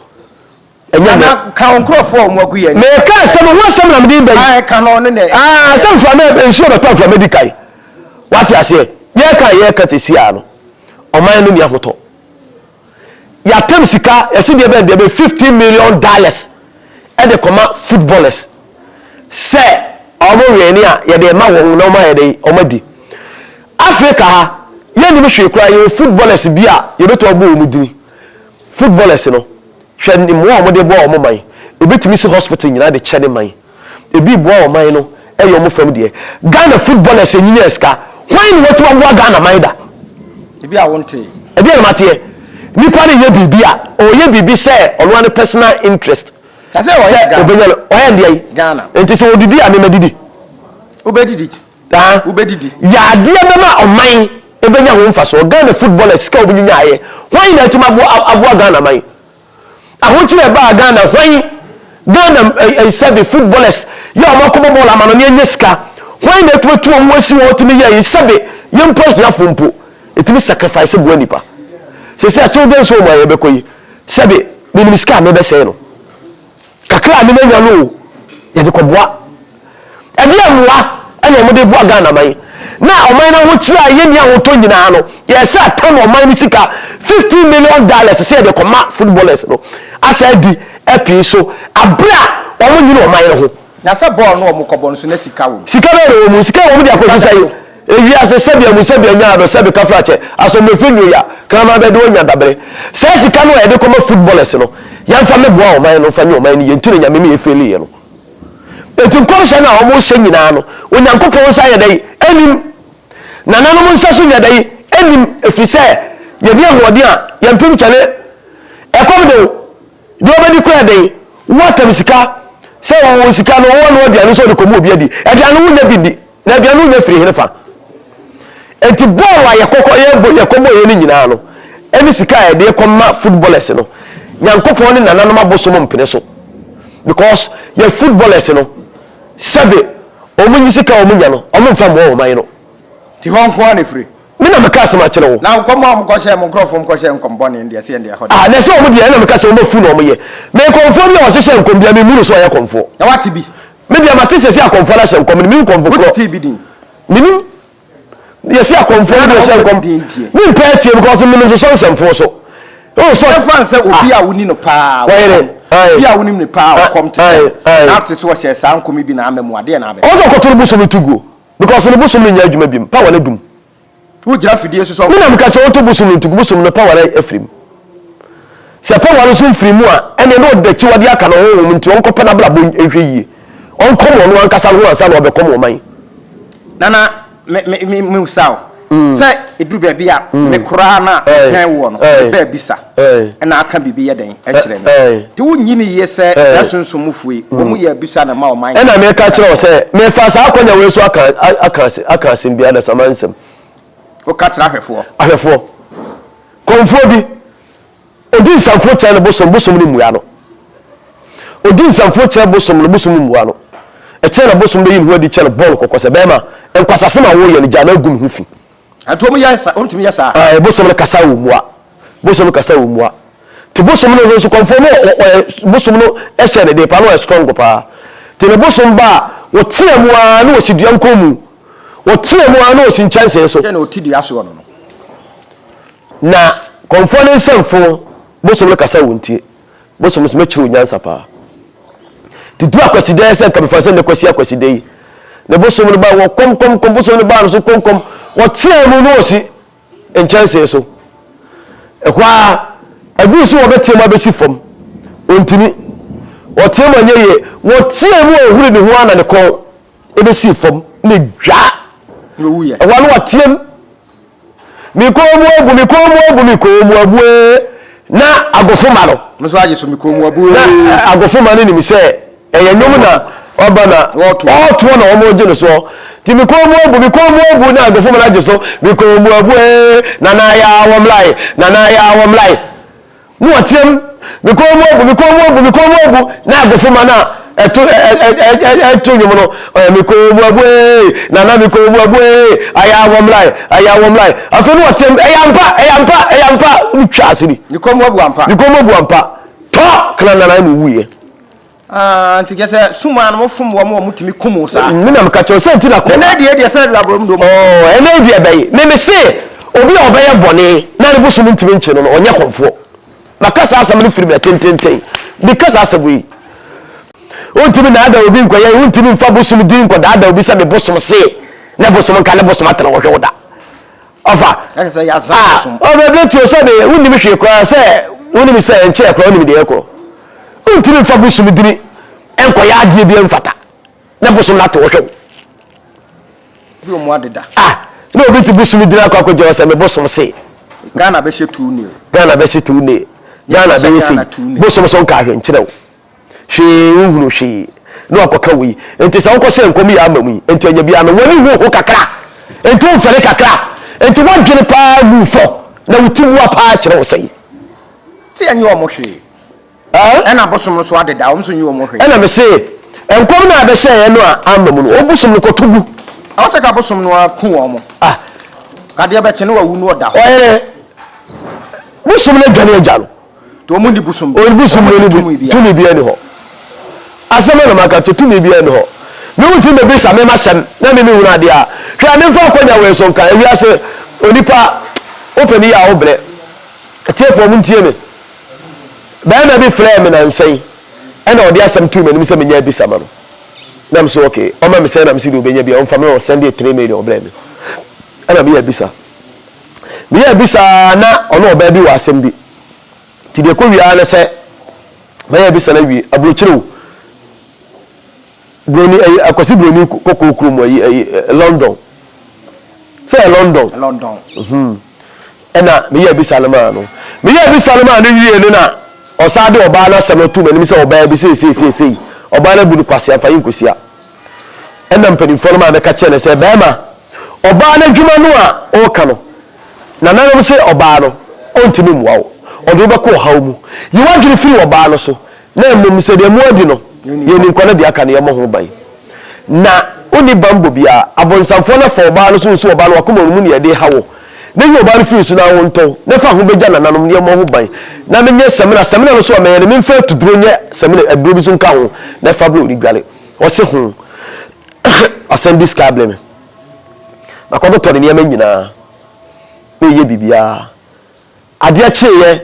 Ɛnyɛ nnɛ. Nana ka wo nkurɔfoɔ a wɔn agu yɛn. Meka asɛm ho asɛm na mede ba yi. Ae ka no ne nɛ. Ah sɛ mframa nsuo bɛtɔ mframa di kan. Wate aseɛ? Yɛka yɛka sɛsi ara no ɔman no nni ahotɔ. Yɛatam sika yɛse deɛ bɛn deɛ bɛn 15 million dollars ɛde kɔma footballers sɛ wɔn wɛne a yɛde ma wɔn na wɔn ayɛ dɛn wɔn adi. Africa ha yɛnnim hwee koraa yɛwɔ footballers bi a yɛbɛtumi abɔ wɔn dini. Footballers no hwɛ mmoa a wɔde boa wɔn man. Ebɛtumi si hospital nyinaa de kyɛ ne man. Ebi boa ɔman no ɛyɛ wɔn fam deɛ. Ghana footballers nyinya sika. Hwan na watumi aboa Ghana man da? Ebi a wontee. Ɛdeɛn na mateɛ? Nipa no yɛ biribi a, ɔyɛ biribi sɛ ɔno ara ne personal interest. Na sɛ ɔyɛ Sɛ Ghana. ɔbɛnya no, ɔyɛ ndeɛ yi. Ghana. Nti sɛ ɔdidi a, me madidi. Wobɛdidi. Aa. Wobɛdidi. Yɛ adeɛ bɛma ɔman ɛbɛnya ho mfasoɔ. Ghana footballers sika a wɔnyinyaeɛ, hwan na atumi aboa aboa Ghana man? Ahokyere ɛbaa Ghana hwan Ghana eh, eh, sɛbe footballers yɛ wɔn akɔbɔ bɔɔl amanɔne anya sika hwan na atumi atu wɔn ho asi hɔ tumi yɛ yi sɛbe yɛn mpo ahiafo mpo ɛtumi sacrifice boa nipa sɛsɛ akyɛw dɛn so wɔn a yɛbɛkɔ yi sɛbe menim sika a mebɛsɛe no Kakra a me manya no o, yɛde kɔboa. Ɛdeɛn mmoa na wɔde boa Ghana man? Na ɔman no ahokyerɛ a yɛnni ahotɔ nyinaa no, yɛsɛ atam ɔman no sika 15 million dollars sɛ yɛde kɔma footballers no asa adi apii so aberɛ a wɔn nwene ɔman no ho. Na sɛ bɔɔl no wɔn kɔbɔ no so na sika wɔ mu. Sika bɛn na ɛwɔ mu? Sika a ɛwɔ mu de akɔsi sɛn? Ewiase sɛbea mu sɛbea nya adɔ sɛbe kafrakyɛ asɔmmerɛfiri nnuoya kraman bɛde onya dabere. Saa sika no a yɛde kɔma footballers no yɛmfa mmɛboa ɔman no mfa nyɛ ɔman no yie nti na Nyame ma yɛfeeliiɛ no. Enti nkɔmhyɛ no a wɔhyɛ nyinaa no Onyankopɔn nsa yɛ dɛn? Ɛnnim. Nananom nsa so nyɛ dɛn? Ɛnnim. Ɛfiri sɛ yɛnni ahoɔden a yɛmpem kyɛne ɛkɔm de wo. Deɛ wobɛdi koraa dɛn? Wo atam sika sɛ wo sika no woanoa aduane sɛ wode kɔma obi adi. Aduane no wonnya bi nni. Na aduane no nya firi henefa? Enti bɔɔl a yɛkɔkɔ yɛbɔ yɛkɔbɔ yɛ no nyinaa no, ɛne sika a yɛde kɔma footballers no, Nyankopɔn ne nananom abosom mpene so. Because yɛ footballers no, sɛbe wɔn nyi sika a wɔn nya no, wɔn mfa mmoa wɔn man no. Nti hɔ nko ara na ɛfiri? Me na meka asɛm akyerɛ wo. Na nkɔm a wɔkɔhyɛɛ mo nkurɔfoɔ nkɔhyɛɛ nkɔm bɔne no deɛ, sɛ yɛn deɛ ɛhɔ deɛ. Ah, na ɛsɛ wɔn deɛ, ɛna meka sɛ wɔn afu na wɔn yɛ. Me nkɔmfoɔ bi a wɔhyehyɛ nkɔm biara, memmu no sɛ ɔyɛ kɔmfoɔ. Na woate bi? Me deɛ mate sɛ sɛ akɔmfoɔ no ahyɛ nkɔm no, menim kɔmfo korɔ. Wotetee bi din? Menim. Yɛse akɔmfoɔ no deɛ ɔhyɛ nkɔm. Mempɛ atie because menim sosɔ nsɛmfoɔ so. Oh, so. Ɛfa sɛ obi a woni no paa, Wɔyere. obi a wonim no paa ɔkɔm te sɛ, na ate sɛ ɔhyɛ saa nkɔm bi na ama mu adeɛ na abɛ. Ɔwɔ sɛ ɔkɔto no bosom no to guo because ne bosom no nyɛ adwuma biom, power no adum. Wogyina fidie so sɛ. Me na meka kyerɛ wo to bosom no nti gu bosom no power no afiri mu. Sɛ power no nso mfiri mu a, ɛnneɛ na ɔde akyiwadeɛ aka ne honhom nti ɔnkɔpɛ n'abrabɔ nhwɛ yie. Ɔnkɔm ɔno ankasa ne ho ansa na ɔbɛkɔm ɔman. Nana me me me misa wo sɛ ɛduru baabi a me koraa no a mepɛn woɔ no mebaa bisa na aka biribi yɛ dɛn kyerɛ me nti wonnye no yie sɛ saa sunsum mufoɔ yi wɔn yɛ abisa na ɛma ɔman Ɛna meka kyerɛ wo sɛ mefa saa akwanya wei so aka aka aka asɛm bi adasamma nsɛm. Woka kyerɛ ahwɛfoɔ. Ahwɛfoɔ. Kɔmfoɔ bi. Odi nsamfo kyerɛ no bosom, bosom no mmua no. Odi nsamfo kyerɛ bosom no, bosom no mmua no. Ɛkyɛn na bosom bɛyi ne ho adi kyerɛ no bɔ no kɔkɔ sɛ, Bɛrima, nkwasasɛm a woreyɛ no, gyaa na agu me ho fi. Nti wɔn yɛ sa, wɔn tumi yɛ saa? Ae, bosom no kasa wɔ mua. Bosom no kasa wɔ mua. Nti bosom no nso, kɔmfoɔ no ɔyɛ, bosom no hyɛ ne den paa, na ɔyɛ strong paa. Nti ne bosom ba a, wɔtea mu ara na wɔsi dua nkɔn mu. Wɔtea mu ara na wɔsi nkyɛnsee so. Sɛ na ɔte dua soɔ no no. Na kɔmfoɔ no nsɛmfo bosom no kasa wontie. Bosom no so mɛkyerɛ wo nyansa paa. Nti duru Akwasida yi sɛ nka mefa sɛ nnɛ Kwasi Akwasida yi. Ne bosom no ba wɔ kɔm kɔm kɔm bosom no baa no so kɔm kɔm. Wɔteaa mu na wɔsi nkyɛnsee so. Ɛhɔ ara ɛduru sɛ wɔbɛtea mu abɛsi fam. Ɔntumi. Wɔtea mu anyɛ yie. Wɔtea mu a ɔhuri ne ho ara na ne kɔn ɛbɛsii fam na dwaa. Ɛhɔ ara na wɔteam. Me kɔn mu abu, me kɔn mu abu, me kɔn mu abu ee. Na agofoma no. Mo nso agye so me kɔn mu abu ee. Na agofoma no nim sɛ ɛyɛ nnwom na ɔba na ɔtoɔ na wɔn gye no soɔ. Nti me kɔn mu abu, me kɔn mu abu na agofoma no agye so me kɔn mu abu ee. Nana yaa wɔn mlae, nana yaa wɔn mlae. Na wɔteam, Me kɔn mu abu, me kɔn mu abu, me kɔn mu abu! Na agofomma no a ɛto ɛ ɛ ɛ ɛ ɛto nnwom no, ɔyɛ me kɔn mu abu ee, nana me kɔn mu abu ee, ayɛ awɔ mmlae, ayɛ awɔ mmlae. Afei na wɔteam, ɛyɛ ampa, ɛyɛ ampa, ɛyɛ ampa! Ne twa ase ni. Ne kɔn mu abu ampa. Ne kɔn mu abu ampa. Tɔ! Kena nana na owuiɛ. Ah, nti kyɛ sɛ sum a na wɔfom wɔn a wɔtumi kum wo saa. Me na meka kyerɛ wo sɛ nti na kɔ. Ɛnɛ deɛ deɛ sɛ aborɔm dom. Oh, ɛnɛ deɛ bɛyi. Me me se obi a ɔbɛyɛ bɔne na ne bosom ntumi nkye no no, ɔnyɛ kɔmfoɔ. Maka saa asɛm no firi mmerɛ tententen. Meka saa asɛm yi. Wontumi naadaa obi nkɔyɛ, wontumi mfa bosom din nkɔdaadaa obi sɛ me bosom se, ne bosom nka ne bosom atena hɔ hwɛ wo da. Ɔfa. Ah, ɔbɛ bɛ tuo sɛ de wonim hwee koraa sɛ wonim sɛ nkyɛɛ koraa wonim deɛ ɛkorɔ. Wontumi mfa bosom dini nkɔyɛ adeɛ bi mfata na bosom no ate wɔhwɛ wo. Bi wɔn adeda. Ah, Na obi te bosom gyina akɔ akɔgya hɔ sɛ me bosom se. Ghana bɛhyɛ 2-0. Ghana bɛhyɛ 2-0. Ghana bɛyɛ sei. Bosom so nka ahwɛ nkyerɛ wo. Hwee wohunu hwee. Na wakɔka wei. Nti sɛ wokɔhyɛ nkɔm yi ama mu yi, nti anya biara no w'ani hu ho kakra. Nti womfɛre kakra. Nti woadwene paa mu fɔ na wo ti bua paa kyerɛ wo sɛi. Sɛ yɛnyɛ wɔn hwee. Ɛna bosom no so adeda, wɔn nso nyɛ wɔn hwee. Ɛna mese, nkɔm no a bɛhyɛeɛ no a amma mu no, wɔn bosom no kɔtɔ gu. Ɛwɔ sɛ ka bosom no ara ku wɔn. Ah. Kadeɛ bɛkye no wawu no ɔda hɔ. Ɔyere, bosom no adwane agya no. Nti wɔn nni bosom bi. Wɔn bosom no ni tumi biara ni hɔ. Asɛm a na maka kyɛ tumi biara ni hɔ. Me wo tumi bɛbisa me m'asɛm na me mehunu adeɛ a. Hwɛ, memfa akɔnya wei so nka ewiase onipa wopɛ ne yie a wobrɛ. Atiefoɔ montie me. Barima bi frɛɛ me nansa yi ɛna ɔde asɛm too m'anim sɛ menyɛ abisa ma no. Na me so okay, ɔma me sɛn na me si deɛ ɔbɛnya bi a ɔmfa me ɔsɛnde 3 million ɔbrɛɛ me. Ɛna meyɛ abisa. Meyɛ abisa na ɔne ɔbaa bi wɔ asɛm bi. Nti deɛ ɛkɔ wie ara ne sɛ mɛyɛ abisa no awie aburokyire o. Broni ɛyi akwasi broni kɔkɔɔ kurom ɛyi ɛyi London. Sɛ yɛ London. London. Mhm. Ɛna meyɛ abisa no maa no. Meyɛ abisa no maa no wie no na ɔsan de ɔbaa no asɛm no to m'anim sɛ ɔbaa bi sei sei sei sei. Ɔbaa no abu no kwasea mfa yi nkosia. Ɛna mpanimfoɔ no maa mɛka kyerɛ no sɛ bɛrima ɔbaa no adwuma no a ɔreka no nananom se ɔbaa no ɔntumi mmoa wo. Ɔde wo bɛkɔ ɔhaw mu. Yi w'adwene firi ɔbaa no so Na mmom sɛ deɛ moadi no, yɛnni nkwa na deɛ aka no yɛmmɔ ho ban. Na wonni banbɔ biara. Abonsamfoɔ no afa ɔbaa no so nso ɔbaa no wakoma no mu na yɛde reha wo. Na yi ɔbaa no firi so na wo ntɔ, na fa ho bɛgya nananom na yɛmmɔ ho ban. Na menyɛ samina, samina no nso a mɛyɛ no, memfa atuduro nyɛ samina, aduro bi nso nka ho, na fa brɛ wo dware. Ɔse ho. Ɔsan di sika brɛ me. Makɔtotɔ ne nneɛma nyinaa. Meyɛ biribiara. Adeɛ kyeeɛ,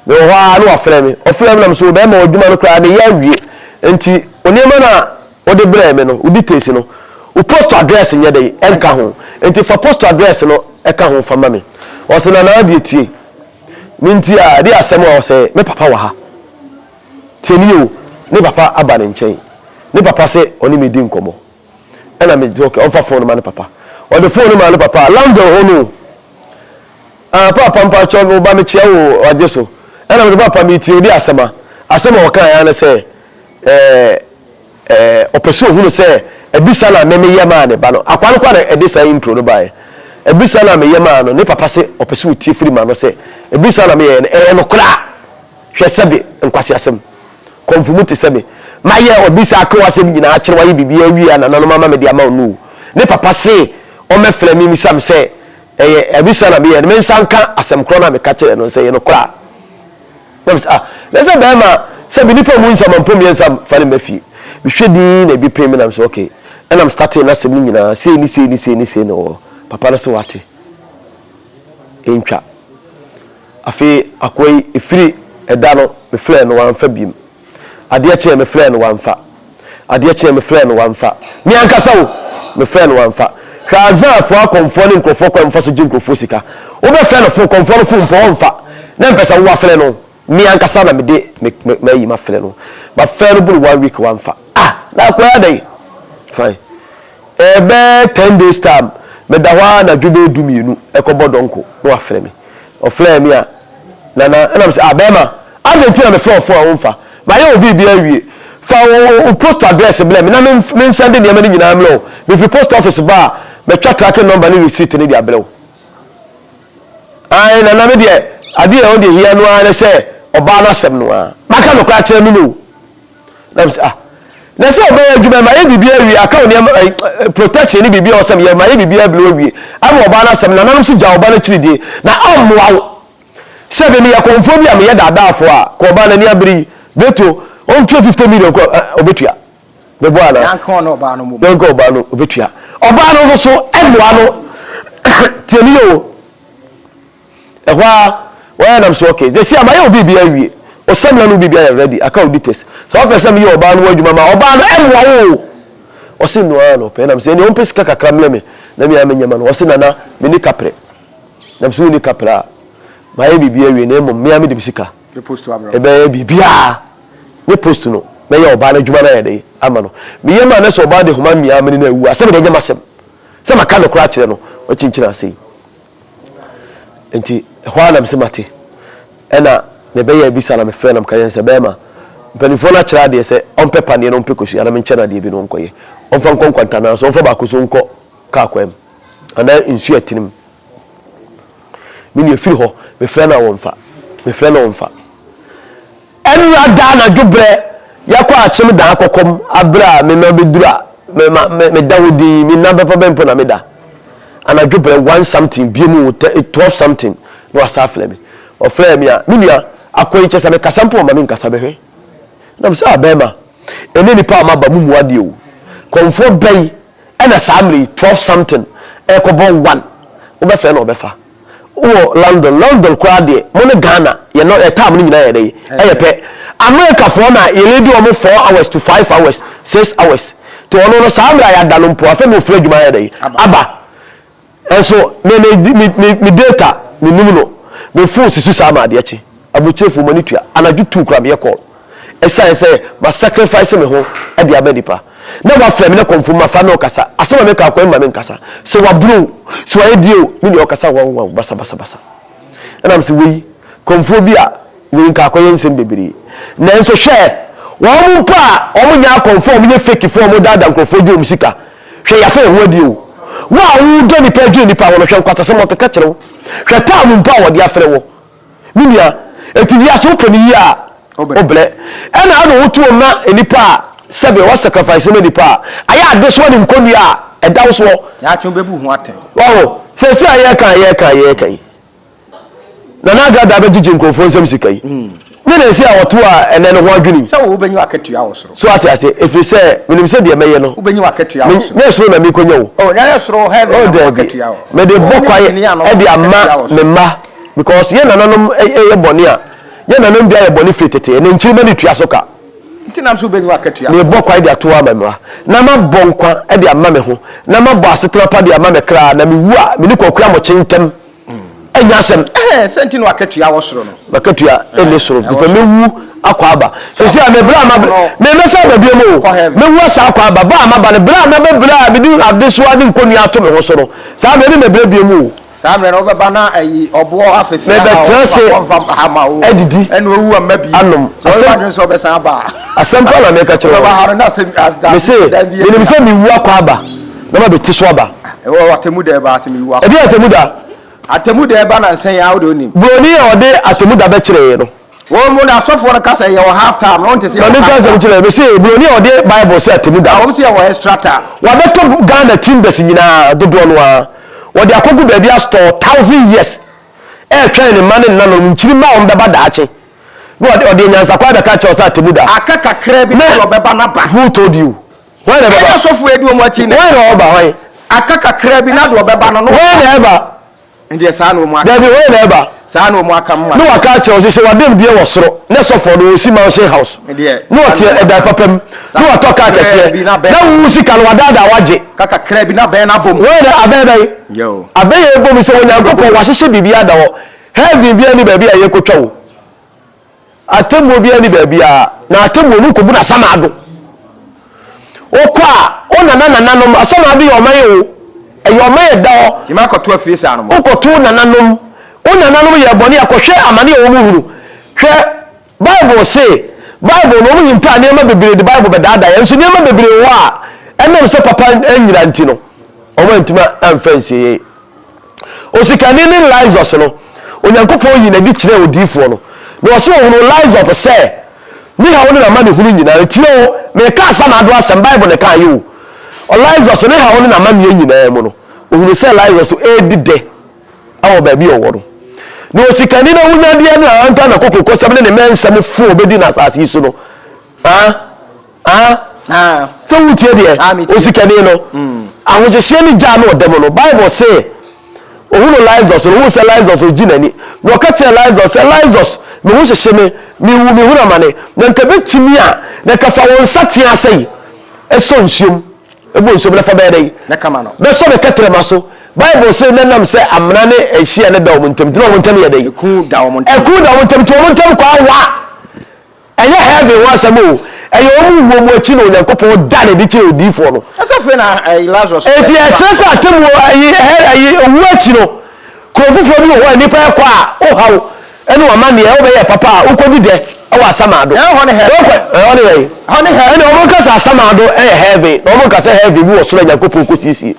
mewɔ hɔ ara na wafrɛ me. Ɔfrɛɛ me na me so, bɛrima w'adwuma no koraa meyɛ awie. Nti wo nneɛma no a wode brɛɛ me no, wo details no, wo post address nyɛ dɛn ɛnka ho. Nti fa post address no ka ho fa ma me. Ɔse Nana adeɛ tie. Me nti a, ɛdeɛ asɛm a ɔsɛ me papa wɔ ha. Tie nie o, ne papa aba ne nkyɛn. Ne papa se ɔne me di nkɔmmɔ. Ɛna me okay, ɔmfa phone no ma ne papa. Ɔde phone no maa ne papa a, London hɔ no o. Ah paapa mpakyɛw me ba mekyia wo wagye so. Ɛna mese paapa metie wo de asɛm a. Asɛm a ɔkaeɛ ara ne sɛ ɛɛ ɛɛ ɔpɛ sɛ ohunu sɛ abisa na me meyɛ maa ne ba no. Akwaa no koraa na ɛde saa intro no baeɛ. Abisa na meyɛ maa no ne papa se ɔpɛ sɛ otie firi m'ano sɛ abisa na meyɛɛ no ɛyɛ nokorɛ a. Hwɛ sɛbe nkwaseasɛm. Kɔmfo mu te sɛ me. Mayɛ ɔbisa aka w'asɛm nyinaa akyerɛ wo ayɛ biribiara awie a nananom ama mede ama wo no o. Ne papa se ɔmmɛfrɛ me mmisa me sɛ Ɛyɛ abisa na meyɛ no, me nsa nka asɛm korɔ no a meka kyerɛɛ no sɛ ɛyɛ nokorɛ a. Na mese, ah, na sɛ bɛrima, sɛ me nipa mu nsamanpɔ mmiɛnsa mfa no mma fie. Mehwɛ din na ebi pem me na mese, okay. Ɛna me startee n'asɛm no nyinaa, sei ne sei ne sei ne sei na ɛwɔ hɔ. Papa no se wate. Ɛntwa. Afei akoa yi, ɛfiri ɛda no, mefrɛɛ no, wamfa biem. Adeɛ kyeeɛ mefrɛɛ no wamfa. Adeɛ kyeeɛ mefrɛɛ no wamfa. Me ankasa o, mefrɛɛ no wamfa. Hwɛ Azaafoɔ akɔmfoɔ ne nkurɔfoɔ kwan wɔfa so gye nkurɔfoɔ sika. Wobɛfrɛ no fon, kɔmfoɔ no fon mpo ɔmfa. Na mpɛ sɛ wo wafrɛ no. Me ankasa na mede me me mayi mafrɛ no. Mafrɛ no boro one week wamfa. Ah, na akoa yi adɛn? Fine. Ɛbɛyɛ 10 days time, meda hɔ ara anadwo bɛyɛ 12 ɛkɔbɔ dɔnko na wafrɛ me. Ɔfrɛɛ me a, Nana, ɛna mese, ah bɛɛma, adɛn nti na mefrɛ wo phone a womfa? Mayɛ wo biribiara awie. Fa wo wo post address brɛ me na me mensɛnde nneɛma no nyinaa mmerɛ wo. Mefiri post office ba a, mɛtwa tracking number ne receipt no de abrɛ wo. Ae Nana, me deɛ, adeɛ a ɛho deɛ hia no ara ne sɛ ɔbaa no asɛm no ara. Maka nokorɛ akyerɛ no no o. Na mese, ah, na sɛ ɔbɛyɛ adwuma mayɛ biribiara awie, aka wo nneɛma, eh, protection ne biribiara ɔsɛ meyɛ, mayɛ biribiara abiri awie. Ama ɔbaa no asɛm, nananom nso gya ɔbaa no akyiri die, na ɔmmoa wo. Sɛ me meyɛ kɔmfoɔ bi a meyɛ daadaafoɔ a, kɔ ɔbaa no ani abere yi, Beto, ɔntua 50 million kɔ, eh, ɔbɛtua. Meboa anaa? Yɛnka ɔne ɔbaa no mmom. Yɛnka ɔbaa no, ɔbɛtua. Ɔbaa no nso so, ɛmmoa no. Tie me yie o. Ɛhɔ ara, wɔyɛ nam so okay. Sɛsi a mayɛ wo biribiara awie. Wo samina no biribiara yɛ ready. Aka wo details. Sɛ wopɛ sɛ meyɛ ɔbaa no ho adwuma ma ɔbaa no ɛmmoa wo o. Ɔse no ara na ɔpɛ. Ɛna mesɛ ɛneɛ ɔmpɛ sika kakra mmrɛ me na me ara menyɛ ma no. Ɔse nana menni kaprɛ. Na mesɛ wonni kaprɛ a mayɛ biribiara awie na mmom me ara mede me sika ɛbɛyɛ biribiara. Ne post no mɛyɛ ɔbaa no adwuma no ayɛ dɛn ama no. Meyɛ maa no sɛ ɔbaa de homa mia amene no awu a sɛ mede ɛnyɛ m'asɛm. Sɛ maka nokorɛ akyerɛ no. Wakyinkyini ase yi. Nti ɛhɔ ara na mese mate. Ɛna mebɛyɛɛ bisa na mefrɛɛ na meka kyerɛɛ no sɛ, Bɛrima, mpanimfoɔ no akyerɛ adeɛ sɛ ɔmpɛ paneɛ na ɔmpɛ kosua na menkyɛ no adeɛ bi na ɔnkɔyɛ. Ɔmfa nkɔ nkwantanaa so, ɔmfa baako nso nkɔ kaa kwan mu anaa nsuo a ɛtene mu. Me nua firi hɔ, mefrɛ no a wɔmfa, mefrɛ no a ɔmfa. Ɛnora da anadwo berɛ yɛkɔ akyem dan akɔkɔm aberɛ a me ma bɛduru a me ma me meda hɔ dinn me nna bɛpa bɛn mpo na meda anadwo berɛ one something bie mu 12 something na wasa afrɛ me ɔfrɛɛ me a me nua akɔ yi kyɛ sɛ mekasa mpo ɔma me nkasa bɛhwɛ na me sɛ ah bɛrima ɛne nipa a maba mu mu adeɛ o kɔmfoɔ bɛyi ɛna saa mmerɛ yi 12 something ɛkɔbɔ 1 wobɛfrɛ na ɔbɛfa Wowɔ London, London koraa deɛ mo ne Ghana yɛ no yɛ time no nyinaa yɛ dɛ ɛyɛ pɛ. America foɔ na yɛ leadi wɔn 4 hours to 5 hours, 6 hours. Nti ɔno no saa mmerɛ a yɛada no mpo afei na ɔfiri adwuma ayɛ dɛ aba. Nso me me me me me data me num no, me phone si so saa ma adeɛ kye. Aburokyire mo ani tua. Anadwo tuu koraa meyɛ call. Ɛsiane sɛ ma sacrifice me ho de ama nipa. Na wafrɛ me na kɔmfo mafa na ɔkasa. Asɛm a meka akwan ma me nkasa. Sɛ waboro o, sɛ wayɛ deɛ o, me nua ɔkasa waw waw basa basa basa. Ɛna mese wei, kɔmfoɔ bi a wei nka akɔyɛ nsɛm bebree. Nanso hwɛ, wɔn mpo a wɔn nyɛ akɔmfoɔ a wɔn yɛ fake foɔ a wɔn daadaa nkurɔfoɔ gye wɔn sika. Hwɛ yɛafa yɛn ho adi o. Wo a wodɔ nipa dwene nipa ho no hwɛ nkwasasɛm ɔkeka kyerɛ wo. Hwɛ time mpo a wɔde afrɛ wo. Me nua, enti wiase wopɛ no yie a, wobrɛ. Ɛna ana woto ma nnipa a sɛbe wɔ sacrifice ma nnipa a, ayɛ adesoa ne nkonnua a ɛda wo soɔ. Daakye wobɛbu ho atɛn. Waho, seesei a yɛreka a yɛreka a yɛreka yi, Nana Agradaa bɛgyegye nkurɔfoɔ nsam sika yi, ne na ɛsɛ a ɔto a ɛnɛ no ho adwene yi. Sɛ wo wobɛnya w'akatua wɔ soro. So ate aseɛ? Ɛfiri sɛ menim sɛ deɛ mɛyɛ no, Wobɛnya w'akatua wɔ soro. nyɛ soro na merekɔnya o. Oh, nyɛ soro, heaven Oh, na daabi. w'akatua wɔ. Mede bɔ Wo ne kwae ntini ano de w'akatua ama wɔ me soro. mma. Because yɛn nananom yɛ bɔne a, yɛn nananom bi ayɛ bɔne firi tete, ɛnɛ nkyirimma no tua so ka. Nti nam so wobɛnya w'akatua so. Merebɔ kwae de ato hɔ ama me mma, na mabɔ nkwa de ama me ho, na mabɔ asetena pa de ama me kra, na mewu a, me ne Kwaku Amokyee ntam nyɛ asɛm. Ɛhɛn, sɛ nti na w'akatua wɔ soro no. M'akatua nni soro, because mɛwu akɔ aba. Seesei a, me berɛ a maba, memmɛsan aba bio o, mɛwu asan akɔ aba. Ba a maba no, berɛ a maba berɛ a mede adesoa ne nkɔnnua ato me ho so no, saa berɛ no memmɛbrɛ bio o. Saa mmerɛ no wobɛba na ayi ɔboɔ afefe aha Mebɛtena ase wɔmfa ha ma wo adidi ɛna owu amma bi anom. Sɛ ɔyɛ w'adwene sɛ ɔbɛsan aba a Asɛm pa na meka kyerɛ wobɛba wo. ha no na asɛm da Mese, dan bi menim sɛ mewu akɔ aba na mabɛti so aba. Ɛwɔ atemmu da ɛba sɛ mewu akɔ. Ɛdeɛn atemmu da? Atemmu da ɛba nansa yi ara wode wonim. Buroni a ɔde atemmu da bɛkyerɛeɛ no. Wɔn mu na asɔfoɔ no ka sɛ yɛwɔ half time na wɔn te sɛ Ma yɛwɔ menka half asɛm time. nkyerɛ wo, mese buroni a ɔde Bible sɛ atemmu da Na no. wɔn sɛ yɛwɔ extra time. Wabɛtɔ Ghana timbers nyinaa dodoɔ no ara, wɔde akɔgu baabi astɔɔ thousand years ɛretwɛn ne mma ne nananom nkyirimma a wɔbɛba daakye. Na ɔde ɔde anyansakwan bɛka akyerɛ wo sɛ atemmu da. Aka kakraa bi na Na deɛ ɔbɛba no aba. who told you? Hwan na ɛbɛba? Ɛnyɛ asɔfoɔ adi wɔn akyi nnɛ. Hwan na ɔba? Hwan? Aka kakraa bi na deɛ ɔbɛba no na Hwan ɔba. na ɛba? Ndeɛ saa na wɔn aka. Dabi, hwan na ɛba? Saa na wɔn aka mma. Ne waka akyerɛ wo sɛ hyɛ w'adam deɛ wɔ soro ne sɔfoɔ no wɔsi mansion house Ndeɛ ne saa ɔte na wɔn ɛdan aka. papa mu Saa ne watɔ kaa kakraa kɛseɛ bi na bɛn na wo sika no wadaadaa wagye. Ka kakraa bi na bɛn no abom. Hwan na abɛn bɛn? Yo. Abɛn yɛ bom sɛ Onyankopɔn wahyehyɛ biribi ada hɔ. Heaven biara ni baabi a yɛkɔtwa wo. Atemmuo biara nni baabiara, na atemmuo no wokɔbu no asamado. Wokɔ a, wo nana nananom, asamado yɛ ɔman o, ɛyɛ ɔman a ɛda hɔ. Yima kɔto afie saa no mo. Wokɔto wo nananom, wo nananom yɛɛ bɔne a, kɔhwɛ amane a wɔn hunu. Hwɛ, Bible se, Bible no, wɔn hintaa nneɛma bebree de Bible bɛdaadaa yɛn, nso nneɛma bebree wɔ hɔ a, ɛnam sɛ papa anyira nti no, wɔn antumi amfa ansie yɛn. Osikani ne Lazarus no, Onyankopɔn yii no adi kyerɛɛ odiyifoɔ no, na ɔse ɔhunuu Lazarus sɛ ne haw ne n'amanehunu nyinaa. Tie o, meka asamado asɛm, Bible na ɛkaeɛ o. Lazarus ne haw ne n'amaneɛ nyinaa mu no, ɔhunuu sɛ Lazarus redi dɛ wɔ baabi a ɔwɔ no. Na osikani no ahonyadeɛ ne n'ahantan n'akokurokosɛm ne ne mmɛnsɛm fo a ɔbɛdi no asase yi so no, ah, Ah, Ah. sɛ wotie deɛ Ah, metie. osikani no ahohyehyeɛ ne gyaa no ɔda mu no bible se ohunu Lazarus no ohuu sɛ Lazarus ogye n'ani na ɔka kyerɛɛ Lazarus sɛ Lazarus me ho hyehye me mewu mehunu amane na nka bɛtumi a na nka fa wo nsa tea sɛi ɛsɔ nsuom ɛbɔ nsuom na fa bɛyɛ dɛn Na kama no. bɛsɔ me kɛtrɛma so bible se na nam sɛ amena ne ahyia ne da wɔn ntam nti na wɔn ntam yɛ dɛn Ɛku da wɔn ntam. ɛku da wɔn ntam nti wɔn ntam kɔ awa Ɛnyɛ heaven ho asɛm o, ɛyɛ wɔn wuo mu akyi na Onyankopɔn da no adi kyerɛ odiyifoɔ no. Ɛsɛ afei na ɛyi Lazarus. Enti ɛkyerɛ sɛ atemmuo ayi hɛ ayi owuo akyi no, kuro foforɔ bi wɔ hɔ a nnipa ɛkɔ a wohaw ɛne w'amanneɛ wobɛyɛ papa a wokɔdi dɛ ɛwɔ asamado. Ɛhɔ ne heaven. Wokɔ ɛhɔ ne yɛn. Ɛhɔ ne heaven. Ɛne wɔn nka sɛ asamado ɛyɛ heaven na wɔn nka sɛ heaven bi wɔ soro a Nyankopɔn kɔsiesie.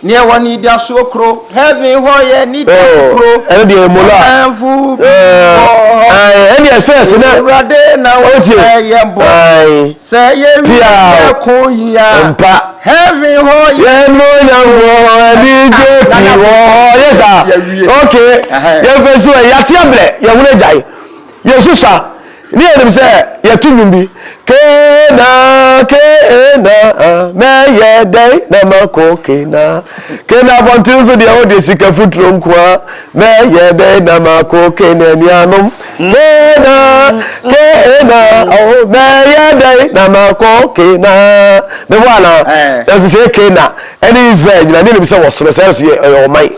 Neɛ wɔ nidasoɔ kuro. Heaven hɔ yɛ nidaso oh, kuro. Ɛno deɛ emu la. Ɔmanfo bi wɔ hɔ. Ɛne ɛfɛs na. Awurade na wɔhyɛ yɛn bɔ. Sɛ yɛwie yɛ ko yi a. Mpa. Heaven hɔ yɛ. Yɛn no yɛn wɔ anigye pii wɔ hɔ. Yɛ saa. Okay. Yɛn fɛ si wɔ yɛate abrɛ yɛn ho agyae. Yɛsusa ne yɛnim sɛ yɛto nnwom bi, Kena, Kena, mɛyɛ dɛn na makɔ Kena? Kena abɔnten so deɛ wodeɛ sika futuro nkoa, mɛyɛ dɛn na makɔ Kena anuanom? Kena, Kena, oh, mɛyɛ dɛn na makɔ Kena? Mebɔ anaa? Nanso sɛ Kena ɛne Israel nyina ne nim sɛ wɔ soro sɛ ɛso yɛ ɔman.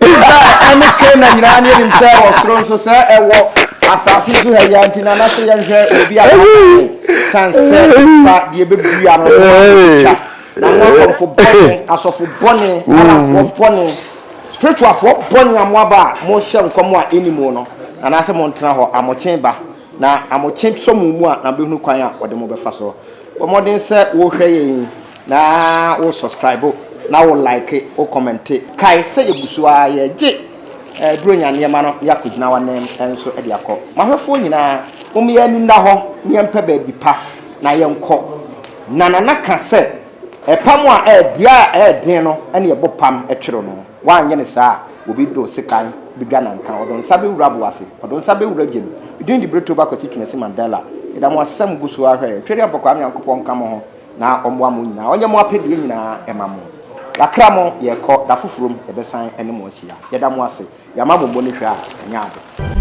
Israel ne Canaan nyinaa ne yɛnim sɛ wɔ soro nso sɛ ɛwɔ asase so ha yi ara nti na na sɛ yɛnhwɛ obi a waka san sɛ nipa deɛ bɛdua no twa na mo akɔmfo bɔne asɔfo bɔne alamfoɔ bɔne spiritualfoɔ bɔne a moaba a mohyɛ nkɔm a ɛni mu no anaasɛ montena hɔ amokye ba na amokye sɔ mo mu a na bɛhunu kwan a wɔde mo bɛfa so. Bɔ mmɔden sɛ wohwɛ yɛn Na wo subscribe na wo like wo kɔmɛnte. Kae sɛ yɛgu so ara yɛregye Buronya nneɛma no na yɛakɔgyina w'anan nso de akɔ. M'ahwɛfoɔ nyinaa, mom yɛn ani nna hɔ na yɛmpɛ baabi pa na yɛnkɔ. Na Nana ka sɛ, Ɛpam a ɛyɛ dua a ɛyɛ den no na yɛbɔ pam twere no. Woanyɛ no saa a, obi de wo sekan bɛdwa nanka, ɔde wo nsa bɛwura bo ase, ɔde wo nsa bɛwura gya mu. Me din de Bretoba Kwasi Twumasi Mandela. Yɛda mo ase sɛ mogu so ara hwɛ yɛn. Twedeɛ Mpɔkwaa Nyankopɔn nka mo ho. Na ɔmmoa mo nyinaa, ɔnyɛ mo apɛdeɛ nyinaa mma mo. Yɛakra mo, yɛrekɔ, da foforɔ mu yɛbɛsan ne mo ahyia. Yɛda mo ase, yɛama mo mmɔ ne hwɛ a, ɛnyɛ ade.